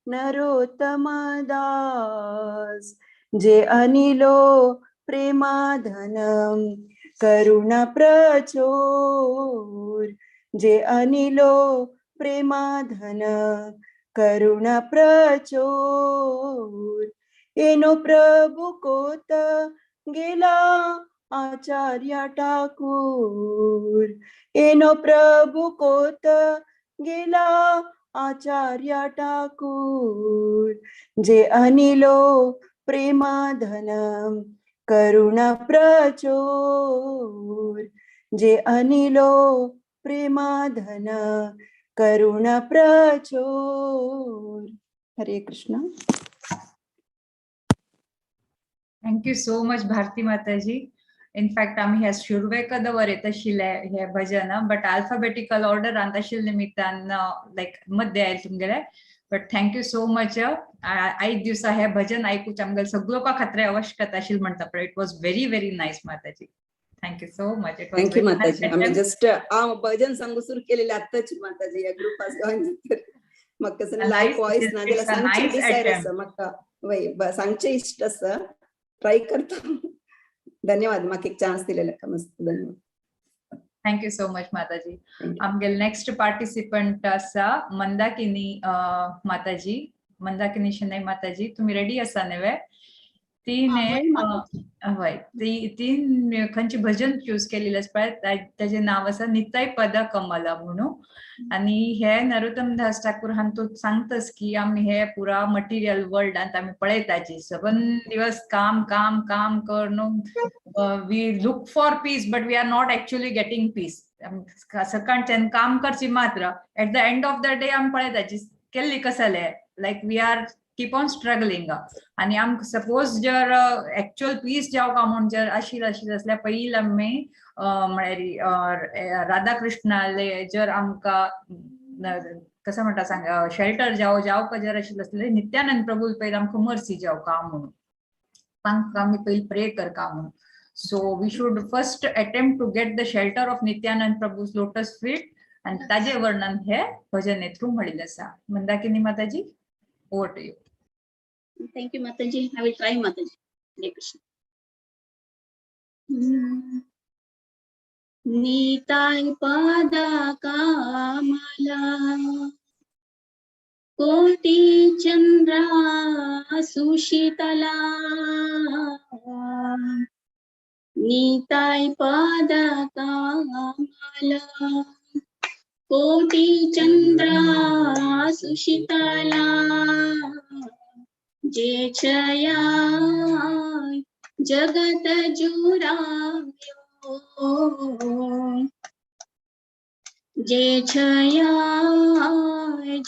Speaker 10: नरोत्तम दास। जे अनिलो प्रेम धन करुण प्रचोर, जे अनिलो प्रेम धन करुण प्रचोर। एनो प्रभु कोत गेला आचार्य ठाकूर, एनो प्रभु कोत गेला आचार्य ठाकूर। जे अनिलो प्रेम धन करुण प्रचोर, जे अनिलो प्रेम धन करुण प्रचोर। Hare Krishna.
Speaker 1: Thank you so much Bharati Mataji. In fact आमी ह्या सुरवेक दवरयत आशिल्ले हे भजन, बट अल्फाबेटिकल ऑर्डरान आशिल्ले निमित्तान लायक मध्य आयले तुमगेले, but thank you so much. आयज दिवसा हे भजन आयकुचे आमगेले सगळो खातीर आवश्यकता आशिल्ली म्हणटा पळय. It was very very nice Mataji, thank you so much. It was
Speaker 10: thank you Mataji. आमी जस्ट हांव भजन सांगू सुरू केलेले आत्ताची माताजी या ग्रुपास जॉईन जातकीर म्हाका कसं लायक वॉयस ना जाल्यार सांगचे डिसायर आसा म्हाका, वय सांगचे इश्ट आसा, ट्राय करता. धन्यवाद, म्हाका एक चान्स दिलेला का, मस्त धन्यवाद.
Speaker 1: Thank you so much Mataji. आमगेले नेक्स्ट पार्टिसिपंट आसा मंदाकिनी माताजी, मंदाकिनी शणै माताजी, तुम्ही रेडी आसा न्हय? तिने हय ती खंयचे भजन चूज केलेले आसा पळय, ताजें नांव आसा निताय पद कमला म्हणून. आनी हे नरोत्तम दास ठाकूर हान तो सांगतस की आमी हे पुरा मटिरियल वर्ल्डांत आमी पळयताची सबंद दिवस काम काम काम करून we look for peace but we are not actually getting peace. सकाळच्यान काम करची मात्र at the end of the day आमी पळयताची केल्ली कसले, लायक we are keep on struggling. आनी आमकां सपोज जर एक्चुअल पीस जावका म्हूण जर आशिल्लें आशिल्लें जाल्यार पयलीं आमी म्हळ्यार राधा कृष्णाले जर आमकां कसं म्हणटा सांग शेल्टर जावं जावका जर आशिल्लें आसलें नित्यानंद प्रभू पयलीं आमकां मर्सी जावका म्हणून तांकां आमी पयलीं प्रे करका म्हणून. So we should first attempt to get the shelter of Nityanand Prabhu's lotus feet. आणि ताजे वर्णन हे भजने थ्रू म्हणिल्लें आसा. Mandakini Mataji, over to you.
Speaker 11: Thank you, Mataji. I will try, Mataji. Hare Krishna. Nitai पादा कामला कोटी चंद्रा सुशीतला निताय पादा कामला कोटी चंद्रा सुशीतला जे छया जगत जुरायो जे छया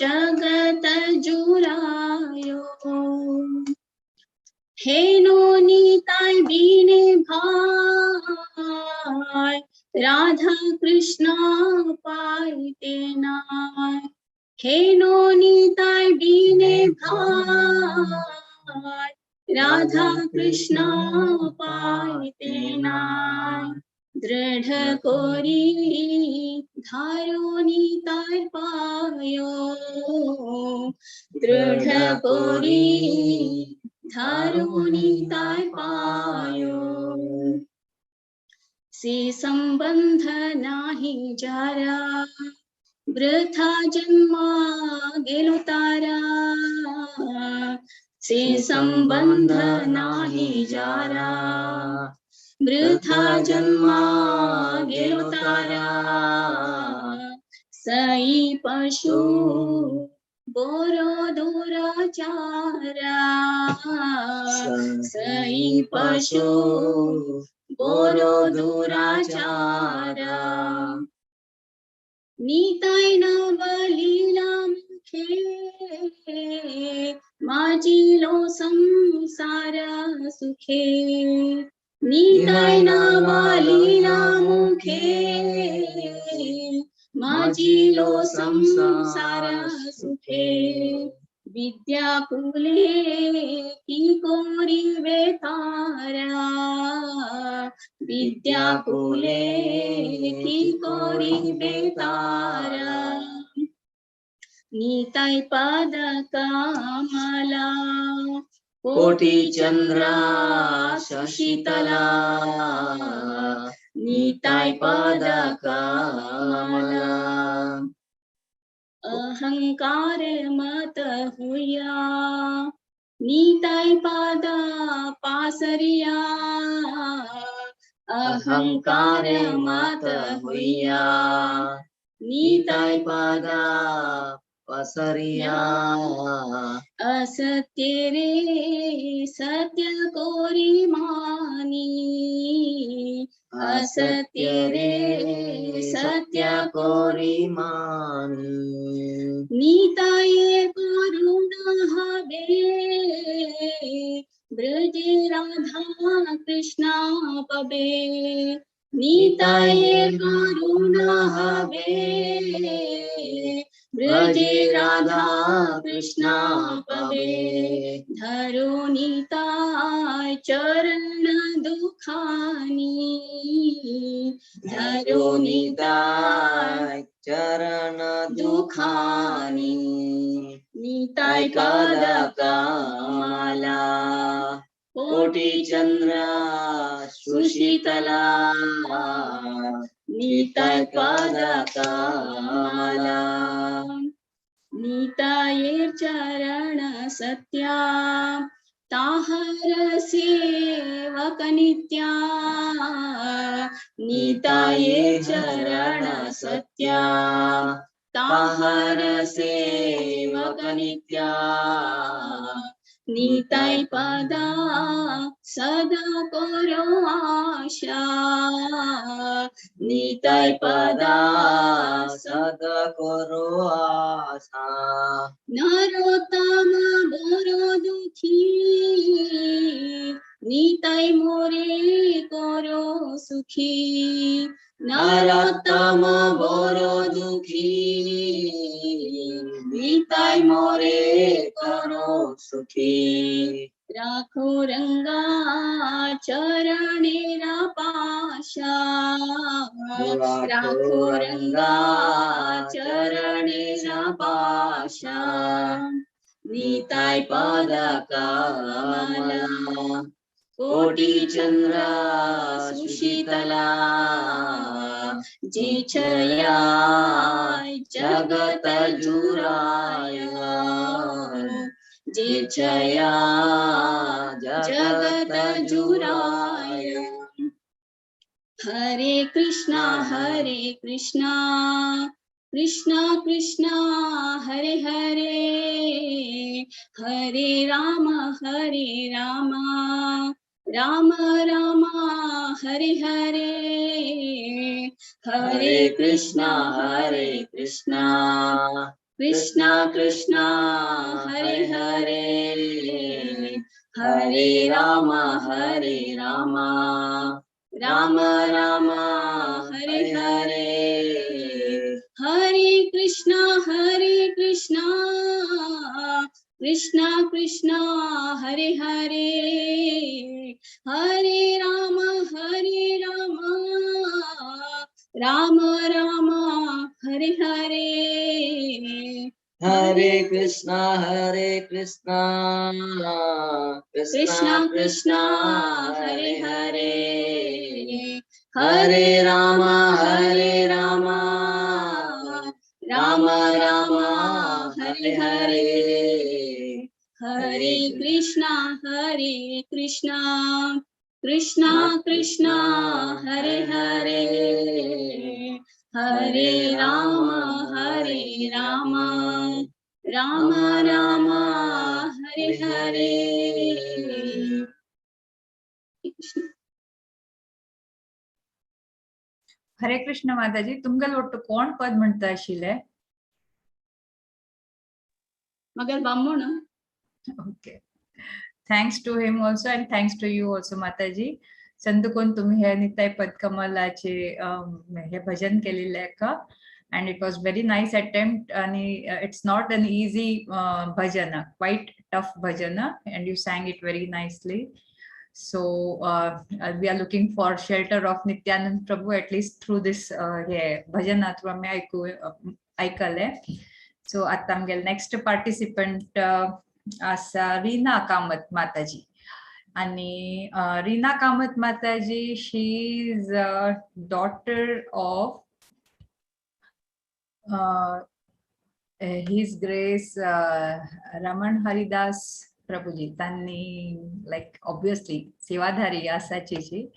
Speaker 11: जगत जुरायो हे नो निताय बीने भाई राधा कृष्ण पाइते नाय हे नो निताय बीने भाई राधा कृष्ण पाइते नाय दृढ़ कोरी धारो निताय पायो दृढ़ कोरी धारो निताय पायो से संबंध नाही जारा वृथा जन्मा गेलो तारा से संबंध नाही जारा वृथा जन्मा गेलो तारा सई पशु बोरो दुराचारा सई पशु बोरो दुराचारा निताय नवलीला मुखे माजिलो संसार सुखे निताय नवलीला मुखे माजिलो संसार सुखे विद्या कुले की कोरी बेतारा विद्या कुले की कोरी बेतारा निताय पाद कमला
Speaker 12: कोटी चंद्रा शशितला निताय पाद कमला
Speaker 11: अहंकार मत हुया निताय पाद पासरिया
Speaker 12: अहंकार मत हुया निताय पाद पसरिया
Speaker 11: असत्य रे सत्य कोरी मानी असत्य रे सत्य
Speaker 12: कोरी मानी
Speaker 11: निताये करुणा हवे ब्रज राधा कृष्ण पबे निताये करुणा हवे ब्रज राधा कृष्ण पबे धरो निताय चरण दुखानी धरो निताय
Speaker 12: चरण दुखानी
Speaker 11: निताय
Speaker 12: पाद कमला कोटी चंद्रा सुशीतला
Speaker 11: निताय पाद
Speaker 12: कमला
Speaker 11: निताये चरण सत्या ताहर सेवक नित्या निताये चरण सत्या
Speaker 12: ताहर सेवक नित्या
Speaker 11: निताय पदा सदा करो आशा
Speaker 12: निताय पदा सदा करो आशा
Speaker 11: नरोत्तम बोरो
Speaker 12: करो सुखी।
Speaker 11: राखो रंगा चरणेरा पाशा, राखो रंगा चरणेरा पाशा,
Speaker 12: निताय पद कमला कोटि चंद्र सुशीतला, जी छया जगत जुराय, जी छया जगत जुराय।
Speaker 11: हरे कृष्णा कृष्णा कृष्णा हरे हरे, हरे राम राम राम हरे हरे।
Speaker 12: हरे कृष्णा कृष्णा कृष्णा हरे हरे, हरे राम राम राम हरे हरे।
Speaker 11: हरे कृष्णा कृष्णा कृष्णा हरे हरे, हरे राम राम राम हरे हरे।
Speaker 12: हरे कृष्णा कृष्णा कृष्णा हरे हरे, हरे राम राम राम हरे हरे।
Speaker 11: हरे कृष्णा कृष्णा कृष्णा हरे हरे, हरे राम राम राम हरे हरे।
Speaker 1: हरे कृष्ण माताजी, तुमगेल ಒಟ್ಟು कोण पद म्हणता आशिल्ले?
Speaker 11: मगर बामण।
Speaker 1: Okay, thanks to him also and thanks to you also Mataji. संदकोन तुम्ही हे निताय पदकमलाचे हे भजन केलेले का, and it was very nice attempt आणि it's not an easy bhajan, quite tough bhajan, and you sang it very nicely. So we are looking for shelter of Nityanand Prabhu at least through this हे भजन through आम्ही ऐकले. So आता आमगेले next participant आसा रीना कामत माताजी. आणि Reena Kamat Mataji, she is daughter of his grace Raman Haridas Prabhuji. तांणी लायक obviously सेवाधारी आसाची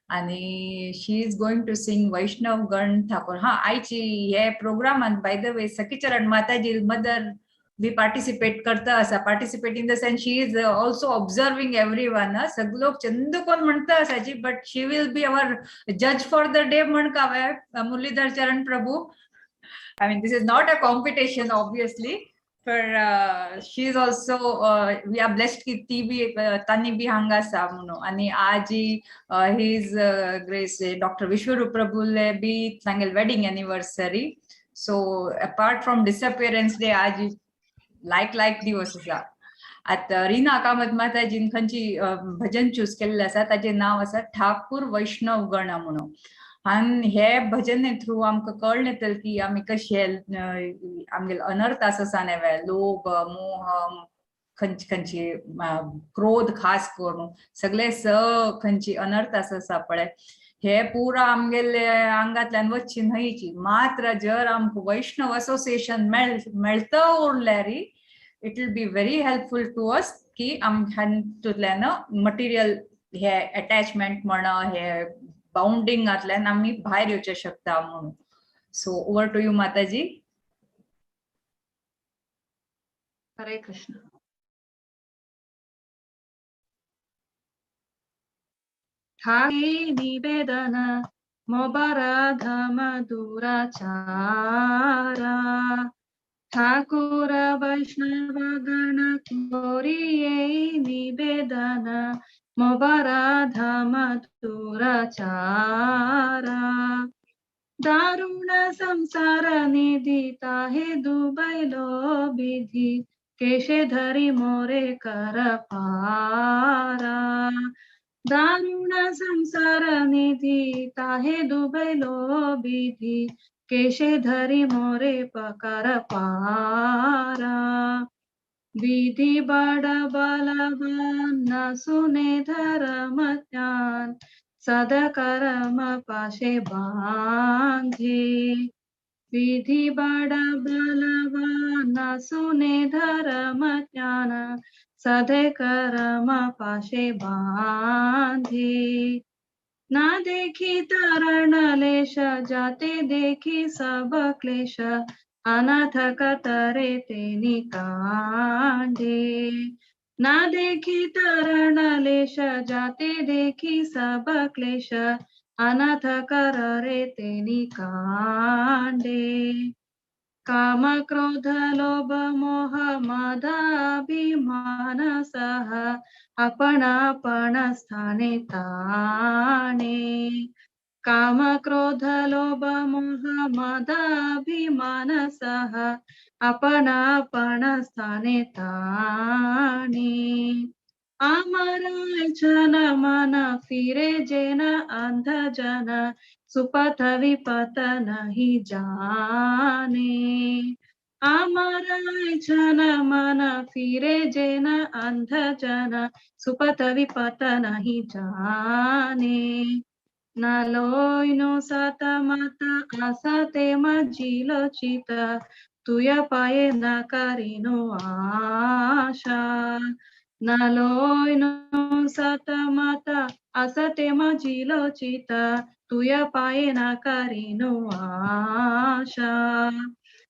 Speaker 1: आणि she is going to sing Vaishnav Gan Thakur. हा आयची हे प्रोग्रामान by the way Sakhicharan Mataji mother B participate करता आसा. Participate in the sense she is also observing everyone. सगळो चंद कोण म्हणता आसाची, but she will be our जज फॉर the day म्हण कावे Muralidhar Charan Prabhu. I mean this is not a competition obviously, per she is also we are blessed की ती बी तांणी बी हांगा आसा म्हणून. आणि आज his grace doctor Vishwaroop प्रभूले बी तांगेले wedding anniversary. So apart from disappearance day आज लायक लायक दिवस आसा. आतां रीना कामत माताजीन खंयची भजन चूज केल्लें आसा ताजें नांव आसा ठाकूर वैष्णव गण म्हणून. आनी हे भजने थ्रू आमकां कळ्ळें येतलें की आमी कशे आमगेले अनर्थ आसा न्हय, लोभ मोह खंयची खंयची क्रोध खास करून सगळे स खंयची अनर्थ आसा पळय, हे पुरा आमगेले आंगांतल्यान वचची न्हयची. मात्र जर आमकां वैष्णव असोसिएशन मेळता उरल्यार it will be very helpful to us की आमच्यातल्यान मटेरियल हे अटॅचमेंट म्हणा हे बाउंडिंगांतल्यान आमी भायर येवचे शकता म्हणून. So over to you Mataji.
Speaker 8: Hare Krishna. ठाके निवेदन मोबराधम दुराचारा, ठाकुर वैष्णव गण कोरिये निवेदन मोबराधम दुराचारा। दारुण संसार निधि ताहे दुबैलो विधि, केशे धरी मोरे कर पारा। दारुण संसार निधि ताहे दुबैलो विधि, केशे धरी मोरे पकर पारा। विधि बड़ बलवान न सुने धर्म ज्ञान, सदा कर्म पाशे बांधे। विधि बड़ बलवान न सुने धर्म ज्ञान, सदे कर्म पाशे बांधे। ना देखी तरण लेश, जाते देखी सब क्लेश, अनाथ कतरे तेनी कांडे। ना देखी तरण लेश, जाते देखी सब क्लेश, अनाथ कर रे तेनी कांडे। काम क्रोध लोभ मोह मदाभिमान सह, आपण आपण स्थाने ताणे। काम क्रोध लोभ मोह मदाभिमान सह, आपण आपण स्थाने ताणे। अमर जन मन फिरे जेन अंध जन, सुपथ विपथ नहीं जाने। अमर जन मन फिरे जेन अंध जन, सुपथ विपथ नहीं जाने। न लोइनो सत मत असते मजिलो चित, तुया पाये न करिनो आशा। न लोइनो सत मत असते मजिलो चित, तुया पाये न करिनो आशा।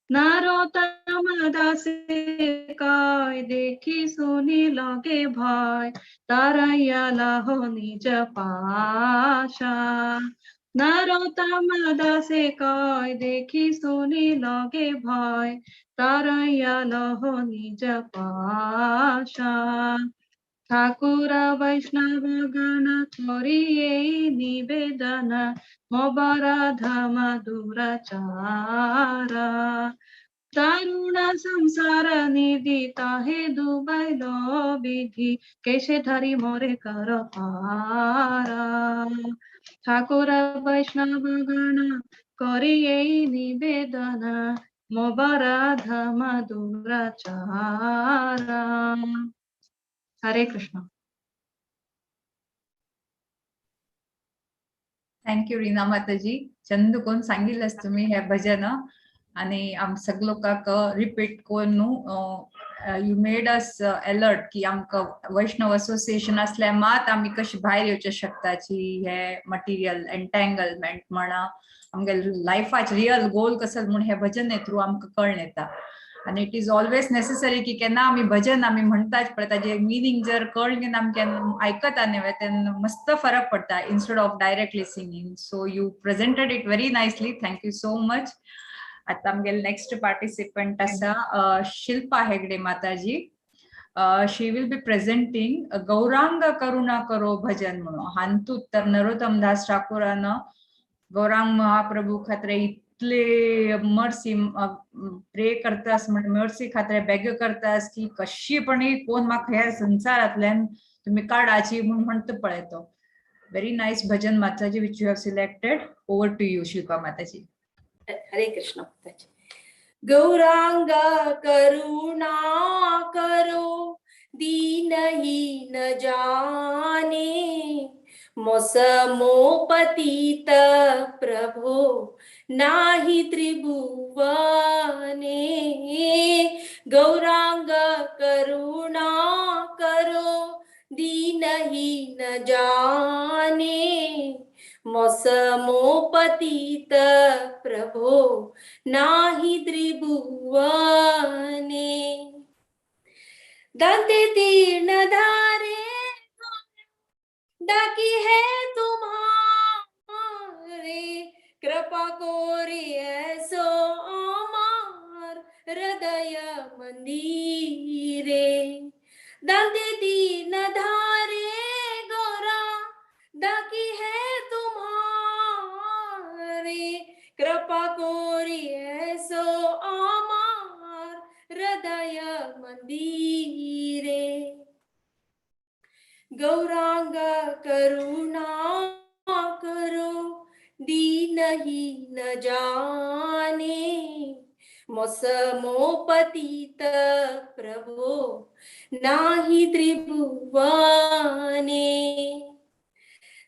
Speaker 8: नरोत्तम दासे काय देखी सुनी लगे भय, तारैया लहो निज पाशा। नरोत्तम दासे काय देखी सुनी लगे भय, तारैया लहो निज पाशा। ठाकुर वैष्णव गण करिये निवेदन, मोबराधम दुराचारा। दारुण संसार निधि ताहे दुबैलो विधि, केशे धरी मोरे कर पारा। ठाकुर वैष्णव गण करिये निवेदन, मोबराधम दुराचारा। हरे कृष्ण।
Speaker 1: Thank you Reena माताजी। चंद कोण सांगितलंस तुम्ही हे भजन आणि आम सगळे लोकांक रिपीट कोण न्हू, you made us alert की आमकां वैष्णव असोसिएशन असल्यार मात आमी कशी भायर येवचे शकताची, हे मटिरियल एंटँगलमेंट म्हणा आमगे लायफाचे रियल गोल कसो म्हूण हे भजन थ्रू आमकां कळ्ळें येता। आनी it is always necessary की केन्ना आमी भजन आमी म्हणटाच पळय ताजे मिनींग जर कळ्ळें ना आमकां आयकता न्ही तेन्ना मस्त फरक पडटा instead of directly singing. So you presented it very nicely, thank you so much. आतां आमगेले नेक्स्ट पार्टिसिपंट आसा Shilpa Hegde Mataji. She will be presenting Gauranga Karuna Karo bhajan म्हणून। हातूंत तर नरोत्तम दास ठाकुरान गौरांग महाप्रभू खातीर इतले मर्सी प्रे करतास म्हण मर्सी खातीर बेग करतास की कशी पण कोण म्हाका ह्या संसारांतल्यान तुमी काडाची म्हूण म्हणटा पळय तो। Very nice bhajan Mataji which you have selected. Over to you Shilpa Mataji.
Speaker 13: Hare Krishna Mataji. Gauranga करुणा करो दीनहीन जाने, मोसमो पतित प्रभो नाही त्रिभुवने। गौरांग करुणा करो दीनहीन जाने, मोसमो पतित प्रभो नाही त्रिभुवने। दंते तीर्ण धारे डाकी है तुम्हारे, कृपा कोरी ऐसो अमार हृदय मंदिरे। दंते तीर्ण धारे गोरा डाकी है तुम्हारे, कृपा कोरी ऐसो अमार हृदय मंदिरे। दी रे। गौरांग करुणा करो, दीनहीन जाने। मोसमो पतित प्रभो, नाही त्रिभुवने।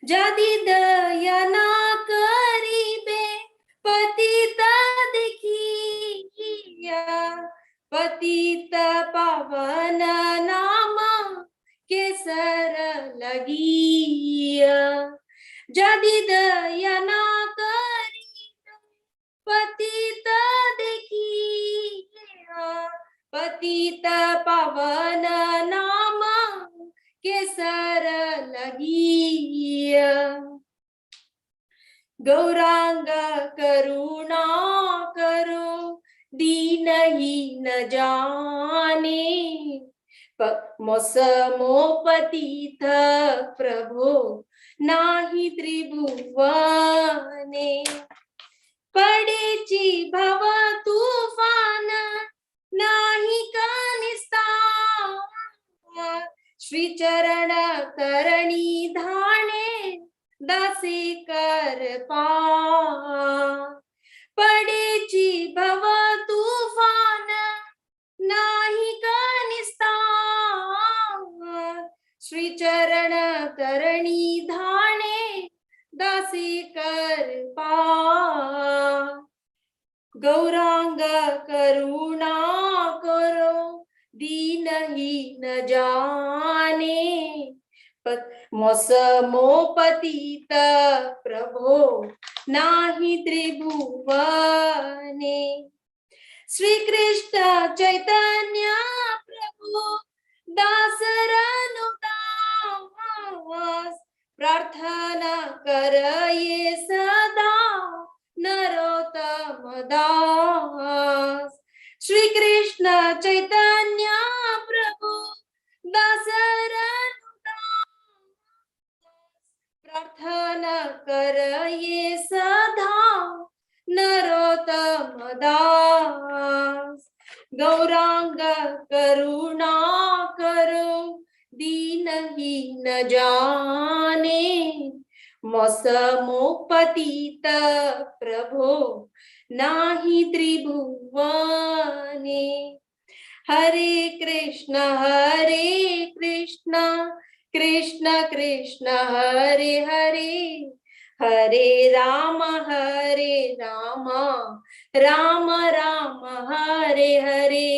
Speaker 13: जदि दया ना करिबे पतित देखिया, पतित पावन नाम केसर लगिया। जदि दया ना करिबे पतित देखिया, पतित पावन नाम केसर लगिया। गौरांग करुणा करो, दीनहीन जाने। मोसमो पतित प्रभो, नाही त्रिभुवने। पडेची भव तुफान, नाही कनिस्तार। श्री चरण करणी धाणे, दासे कर पार। पडेची भव तुफान, नाही कनिस्तार। श्री चरण करणी धाणे, दासे कर पार। गौरांग करुणा करो, दीनहीन जाने। मोसमो पतित प्रभो, नाही त्रिभुवने। श्री कृष्ण चैतन्य प्रभु दासरनुदास, प्रार्थना करये सदा नरोत्तम दास। श्री कृष्ण चैतन्य प्रभु दासरनुदास, प्रार्थना करये सदा नरोत्तम दास। गौरांग करुणा करो, दीनहीन जाने। मोसमो पतित प्रभो, नाही त्रिभुवने। हरे कृष्ण हरे कृष्ण, कृष्ण कृष्ण हरे हरे, हरे राम हरे राम, राम राम हरे हरे।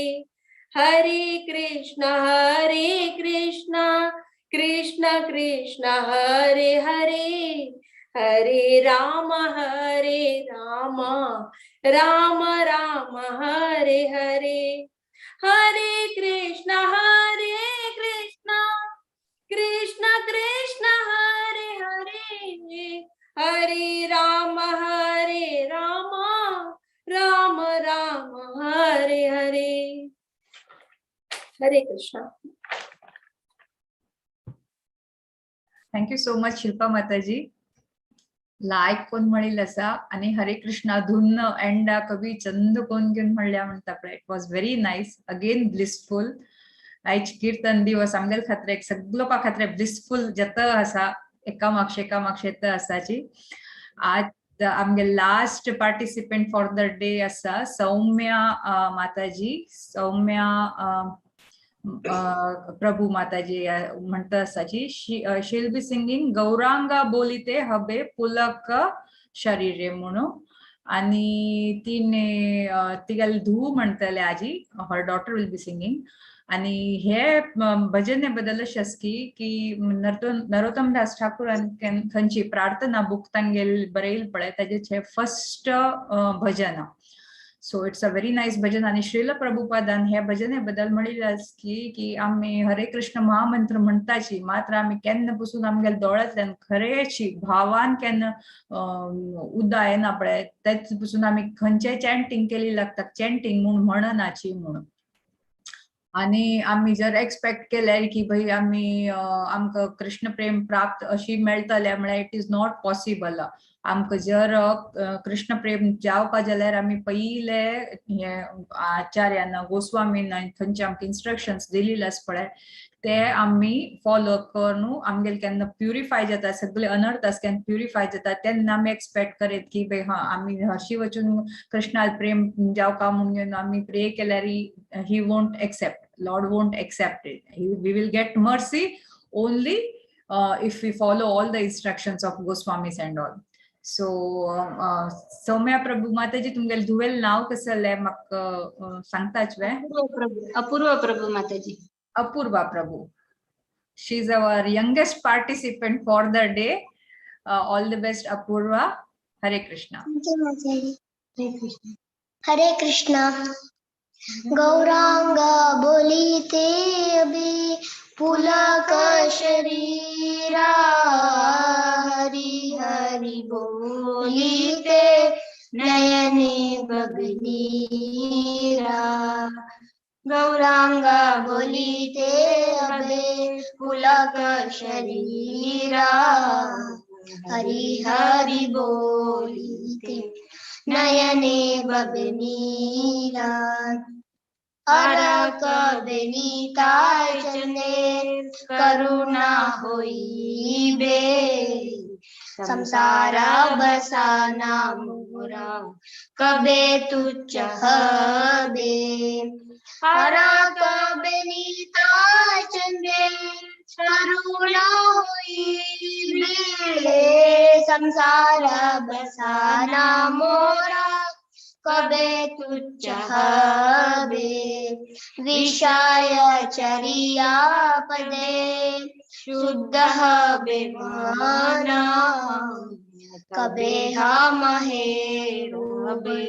Speaker 13: हरे कृष्ण हरे कृष्ण, कृष्ण कृष्ण हरे हरे, हरे राम हरे राम, राम राम हरे हरे। हरे कृष्ण हरे कृष्ण, कृष्ण कृष्ण हरे हरे, हरे राम हरे राम, राम राम हरे हरे। हरे Krishna.
Speaker 1: Thank you so much Shilpa Mataji. लायक कोण म्हणील असा आणि हरे कृष्णा धुन्न एंडा कवी चंद कोण घेऊन म्हणल्या म्हणता पळय. It was very nice, again blissful. आयज कीर्तन दिवस आमगेल खातीर एक सगळो लोकां खातीर ब्लिसफुल जाता आसा, एका मागशे एका मागशे येता आसाची. आज आमगे last participant for the day आसा सौम्या माताजी. सौम्या प्रभू माताजी म्हणता आसाची. She will be singing Gauranga बोलिते हबे पुलक शरीरे म्हणून. आणि तिने तिगेले धूव म्हणतले आजी, her daughter will be singing. आणि हे भजने बद्दल अशें आसा की की नरोत्तम दास ठाकूरान खंयची प्रार्थना बूक तांगेल बरयल पळय ताजें first bhajan. So it's a very nice bhajan. आणि श्रील प्रभुपादान हे भजने बद्दल म्हणिल्लें आसा की की आमी हरे कृष्ण महामंत्र म्हणटाची, मात्र आमी केन्ना पसून आमगेल्या दोळ्यांतल्यान खरेची भावान केन्ना उदा येना पळय, तेच पसून आमी खंयचेय चॅन्टींग केली लागता, चॅन्टींग म्हूण म्हणनाची म्हणून. आणि आमी जर एक्सपेक्ट केले की भाई आमी आमकां कृष्ण प्रेम प्राप्त अशी मेळटले म्हळ्यार it is not possible. आमकां जर कृष्ण प्रेम जावपा जाल्यार आमी पयले हे आचार्यान, गोस्वामीन थंयचे आमकां इन्स्ट्रक्शन्स दिलेले आसा पळय, ते आमी फॉलो करून आमगेले केन्ना प्युरिफाय जाता, सगळे अनर्थ केन्ना प्युरिफाय जाता, तेन्ना आमी एक्सपेक्ट करीत की बे हा आमी हरशी वचून कृष्णाल प्रेम जावका म्हणून आमी प्रे केल्यार he won't accept, Lord won't accept it. We will get mercy only if we follow all the instructions of Goswamis and all. So Saumya Prabhu Mataji, तुमगेले धुवेल नाव कसलें म्हाका सांगताच वे?
Speaker 12: Prabhu, Apurva Prabhu Mataji.
Speaker 1: Apurva Prabhu. She is our youngest participant for the day. All the best, Apurva. Hare Krishna.
Speaker 12: Hare Krishna.
Speaker 14: Hare Krishna. Gauranga बोलिते अबे पुलक शरीरा, हरि हरि बोलिते नयने बगनीरा। गौरांग बोलिते अबे पुलक शरीरा, हरि हरि बोलिते नयने बगनीरा। अरक बेनीता चंदे करुणा होई बे, संसार बसाना मोरा कबे तुच्छ हबे। अरक बेनीता चंदे करुणा होई बे, संसार बसाना मोरा कबे तुच्छ हबे। विषय चरिया पदे शुद्ध हबे माना, कबे हम हेरोबे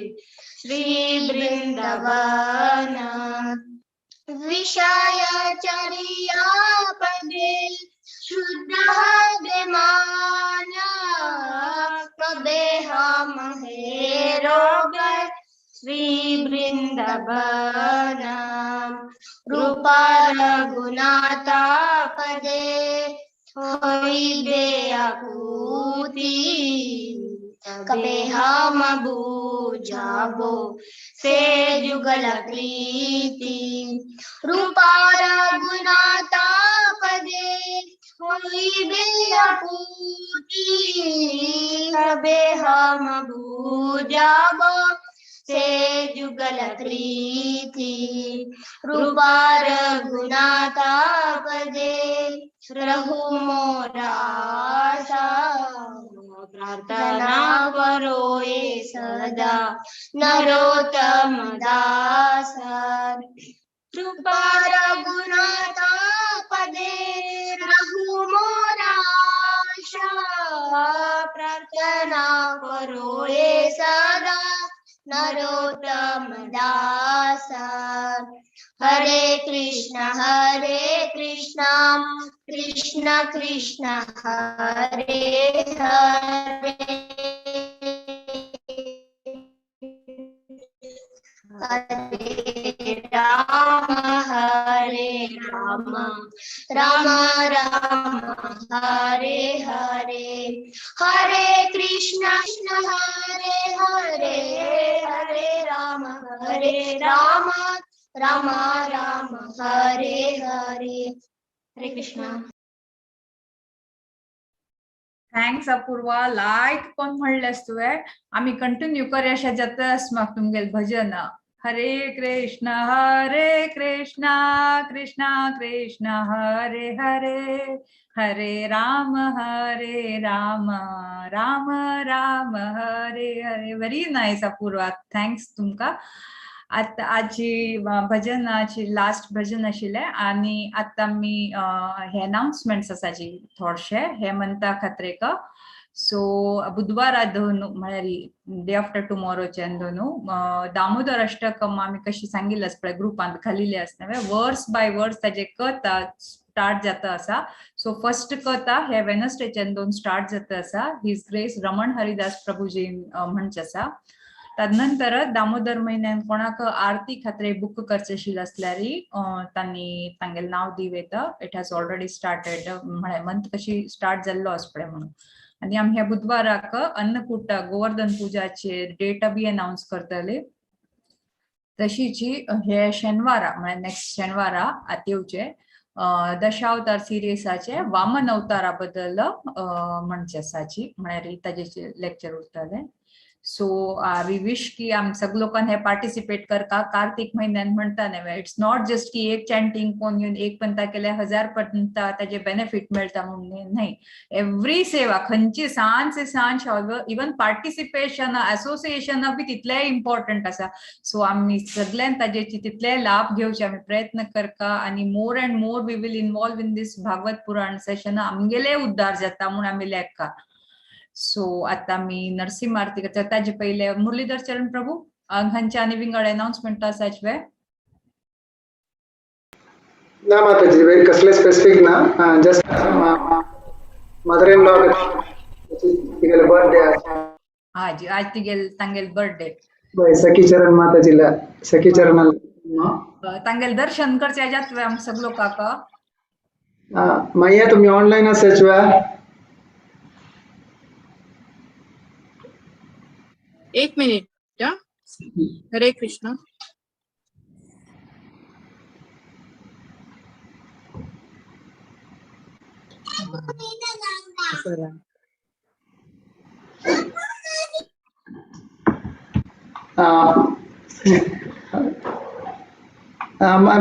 Speaker 14: श्री वृंदावन। विषय चरिया पदे शुद्ध हबे माना, कबे हम हेरोबे श्री वृंदावन। रूपा रघुनाथा पदे होइबे आकुति, कबे हम बूझाबो से जुगल प्रीति। रूपा रघुनाथा पदे होइबे आकुति, कबे हम बूझाबो से जुगल प्रीति। रूपा रघुनाथा पदे रहु मोराशा, प्रार्थना करो ए सदा नरोत्तम दास। रूपा रघुनाथा पदे रहु मोराशा, प्रार्थना करो ए सदा नरोत्तम दास। हरे कृष्ण कृष्ण कृष्ण हरे हरे, हरे राम राम राम हरे हरे, हरे कृष्ण कृष्ण हरे हरे, हरे राम राम राम हरे हरे। हरे कृष्णा।
Speaker 1: Thanks Apurva. लायक कोण म्हणलेस तुवें, आमी कंटिन्यू करया जाता म्हाका तुमगेले भजन। हरे कृष्ण कृष्ण कृष्ण हरे हरे, हरे Ram Ram Ram Hare Hare. Very nice Apurva, thanks तुमका। आतां आजची भजनाची लास्ट भजन आशिल्लें आनी आतां आमी हे अनाउन्समेंट्स आसाची थोडशे हे मंथा खात्रेक। सो बुधवारा दोन म्हळ्यार डे आफ्टर टुमॉरोच्यान दोन दामोदर अष्टकम आमी कशी सांगिल्लें आसा पळय ग्रुपांत घालिल्लें आसता वर्स बाय वर्स ताजे कथा स्टार्ट जाता आसा। सो फर्स्ट कथा हे वेनसडेच्यान दोन स्टार्ट जाता आसा, his grace Raman Haridas प्रभुजीन म्हणचे आसा। तदनंतर दामोदर म्हयन्यान कोणाक आरती खातीर बुक करचे आशिल्लें आसल्यार तांणी तांगेलें नांव दिव येता। It has already started म्हळ्यार मंथ कशी स्टार्ट जाल्लो आसा पळय म्हणून। आनी आमी ह्या बुधवाराक अन्नकूट गोवर्धन पुजाचे डेट बी अनाउन्स करतले. तशीच हे शेनवारा म्हळ्यार नेक्स्ट शेनवारा आतां येवचे दशावतार सिरियसाचे वामन अवतारा बद्दल म्हणचे आसाची, म्हळ्यार ताजे लेक्चर उरतले. सो we wish की आम सगळे लोकांनी हे पार्टिसिपेट करका. कार्तिक म्हयन्यान म्हणटा न्ही, it's not just की एक चॅन्टिंग कोण घेवन एक पंता केल्यार 1000 पंता ताजे बेनिफीट मेळटा म्हणून न्हय. एवरी सेवा खंयची सान से सान, इवन पार्टिसिपेशन असोसिएशन बी तितलें इम्पॉर्टंट आसा. सो आमी सगळ्यान ताजे तितले लाभ घेवचे आमी प्रयत्न करका आनी more and more we will involve in this Bhagavata Purana session. आमगेले उद्धार जाता म्हूण आमी लेखा. सो आता मी नरसिंह आरती करता. ताजे पयले मुरलीधर चरण प्रभू हांचे आनी विंगड अनाउन्समेंट आसाच वे?
Speaker 2: ना माताजी, कसले स्पेसिफिक ना, जस्ट मदर इन लॉ तिगेले बर्थडे आसा.
Speaker 1: हाजी, आज तिगेल तांगेल बर्थडे.
Speaker 2: बय सखी चरण माताजीला, सखी चरण
Speaker 1: तांगेल दर्शन करचे जातवे आम सगलो लोकांक.
Speaker 2: मैया तुम्ही ऑनलाइन आसाच वे?
Speaker 15: एक मिनिट. हरे कृष्ण.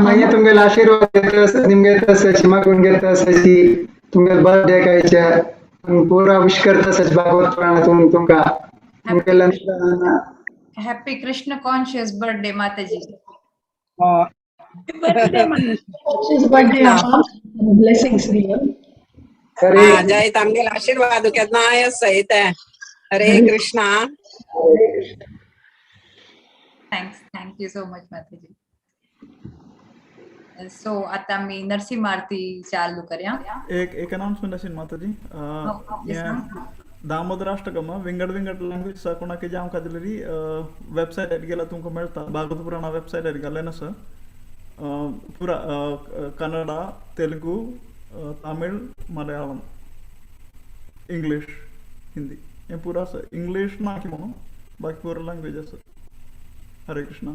Speaker 2: मैया तुमगेले आशीर्वाद निमगे तसच मागून घेत असाची. तुमगेले बर्थडे कायचे पुरा विश करता असाच भागवत पुराणातून तुमका.
Speaker 1: हॅपी कृष्ण कॉन्शियस बर्थडे माताजी.
Speaker 16: जय तामगेल आशीर्वाद केन्नाय सहित. Hare Krishna.
Speaker 1: Thanks, thank you so much Mataji. So आता मी नरसिंह आरती चालू करया.
Speaker 3: एक एक अनाउन्समेंट असेल माताजी. दामोदराष्टकम विंगड विंगड लँग्वेज कोणाक जे आमकां दिलेली वेबसायटार गेल्यार तुमकां मेळटा. भागवत पुराणा वेबसायटार गेलें ना सर, पुरा कन्नडा, तेलुगू, तमिळ, मलयाळम, इंग्लीश, हिंदी हें पुरा आसा. इंग्लीश ना की म्हणून बाकी पुरा लँग्वेज आसा. हरे कृष्णा.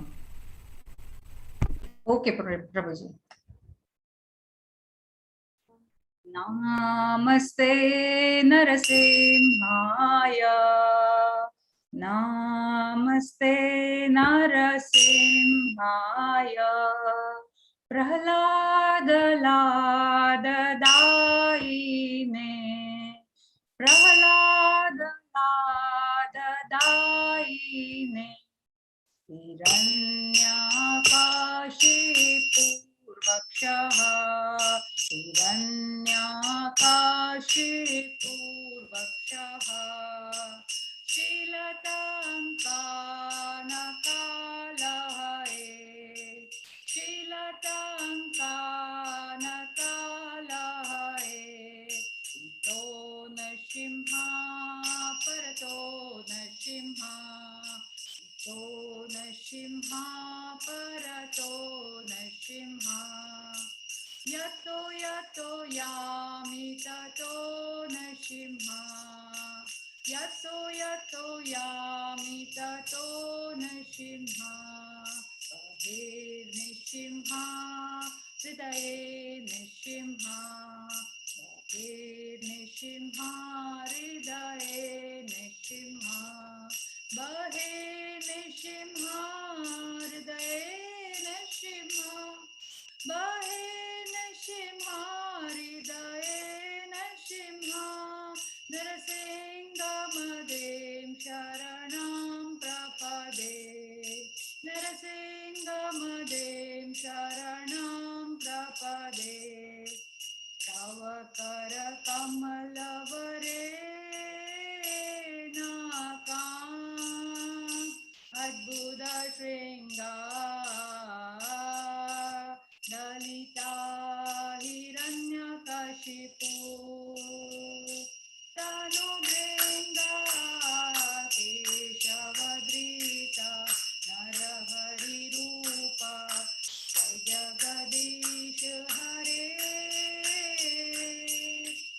Speaker 1: ओके प्रभुजी. नमस्ते नरसिंहाय, नमस्ते नरसिंहाय, प्रहलाद लाद दायिने, प्रहलाद लाद दायिने, हिरण्याकाशिपूर्वक्षः, हिरण्याकाशिपूर्वक्षः, शीलताङ्कानकालहरे, शीलताङ्कानकालहरे, इतो नृसिंहा परतो नृसिंहा, इतो नृसिंहा परतो नृसिंहा, यतो यतो यामि ततो नृसिंहा, यतो यतो यामि ततो नृसिंहा, बहिर्नृसिंहा हृदये नृसिंहा, बहिर्नृसिंहा हृदये नृसिंहा, बहिर्नृसिंहा हृदये नृसिंहा, बहिर्नृसिंहा हृदये नृसिंहा, नरसिंहमदें शरणं प्रपदे, नरसिंहमदें शरणं प्रपदे, तव करकमलवरे नाका अद्भुत शृंगा ललिता हिरण्यकशिपु तनुभृङ्गा केशवधृता नरहरिरूपा जय जगदीश हरे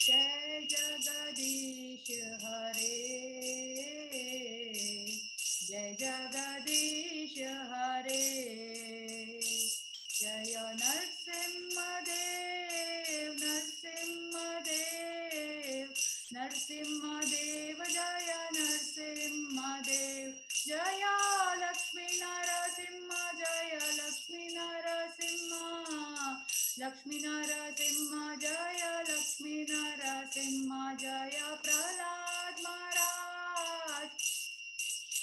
Speaker 1: जय लक्ष्मी नरसिंह जय लक्ष्मी नरसिंह जय प्रहलाद महाराज,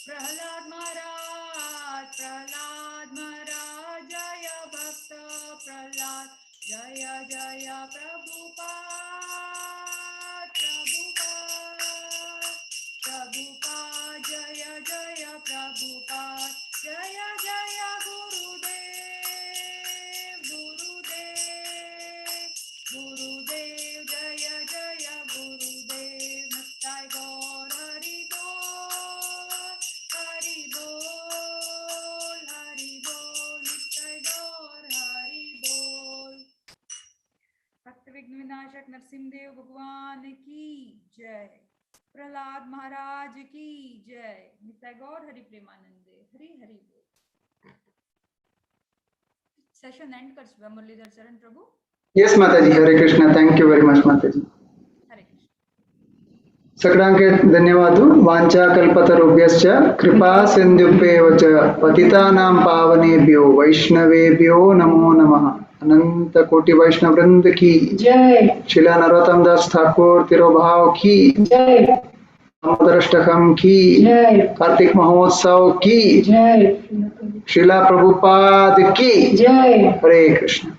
Speaker 1: प्रहलाद महाराज, प्रहलाद महाराज जय भक्त प्रहलाद, जय जय प्रभुपाद, प्रभुपाद, प्रभुपाद जय जय प्रभुपाद, जय जय गुरुदेव, गुरुदेव, गुरुदेव जय जय गुरुदेव। निताई गौर हरि बोल, हरि बोल, हरि बोल, निताई गौर हरि बोल। भक्त विघ्न विनाशक नरसिंहदेव भगवान की जय, प्रहलाद महाराज की जय, निताई गौर हरि प्रेमानंदे हरि हरि बोल। सेशन एंड कर सुबह Murlidhar Charan Prabhu.
Speaker 2: Yes Mataji, Hare Krishna. Thank you very much Mataji.
Speaker 1: Hare Krishna.
Speaker 2: सगळ्यांके धन्यवाद। वाञ्छाकल्पतरुभ्यश्च कृपा सिन्धुभ्येव च पतितानां पावनेभ्यो वैष्णवेभ्यो नमो नमः। अनंत कोटि वैष्णव वृंद की
Speaker 17: जय।
Speaker 2: शिला नरोत्तम दास ठाकुर तिरोभाव की
Speaker 17: जय।
Speaker 2: दामोदराष्टकम की
Speaker 17: जय।
Speaker 2: कार्तिक महोत्सव की
Speaker 17: जय।
Speaker 2: शिला प्रभुपाद की
Speaker 17: जय।
Speaker 2: हरे कृष्ण।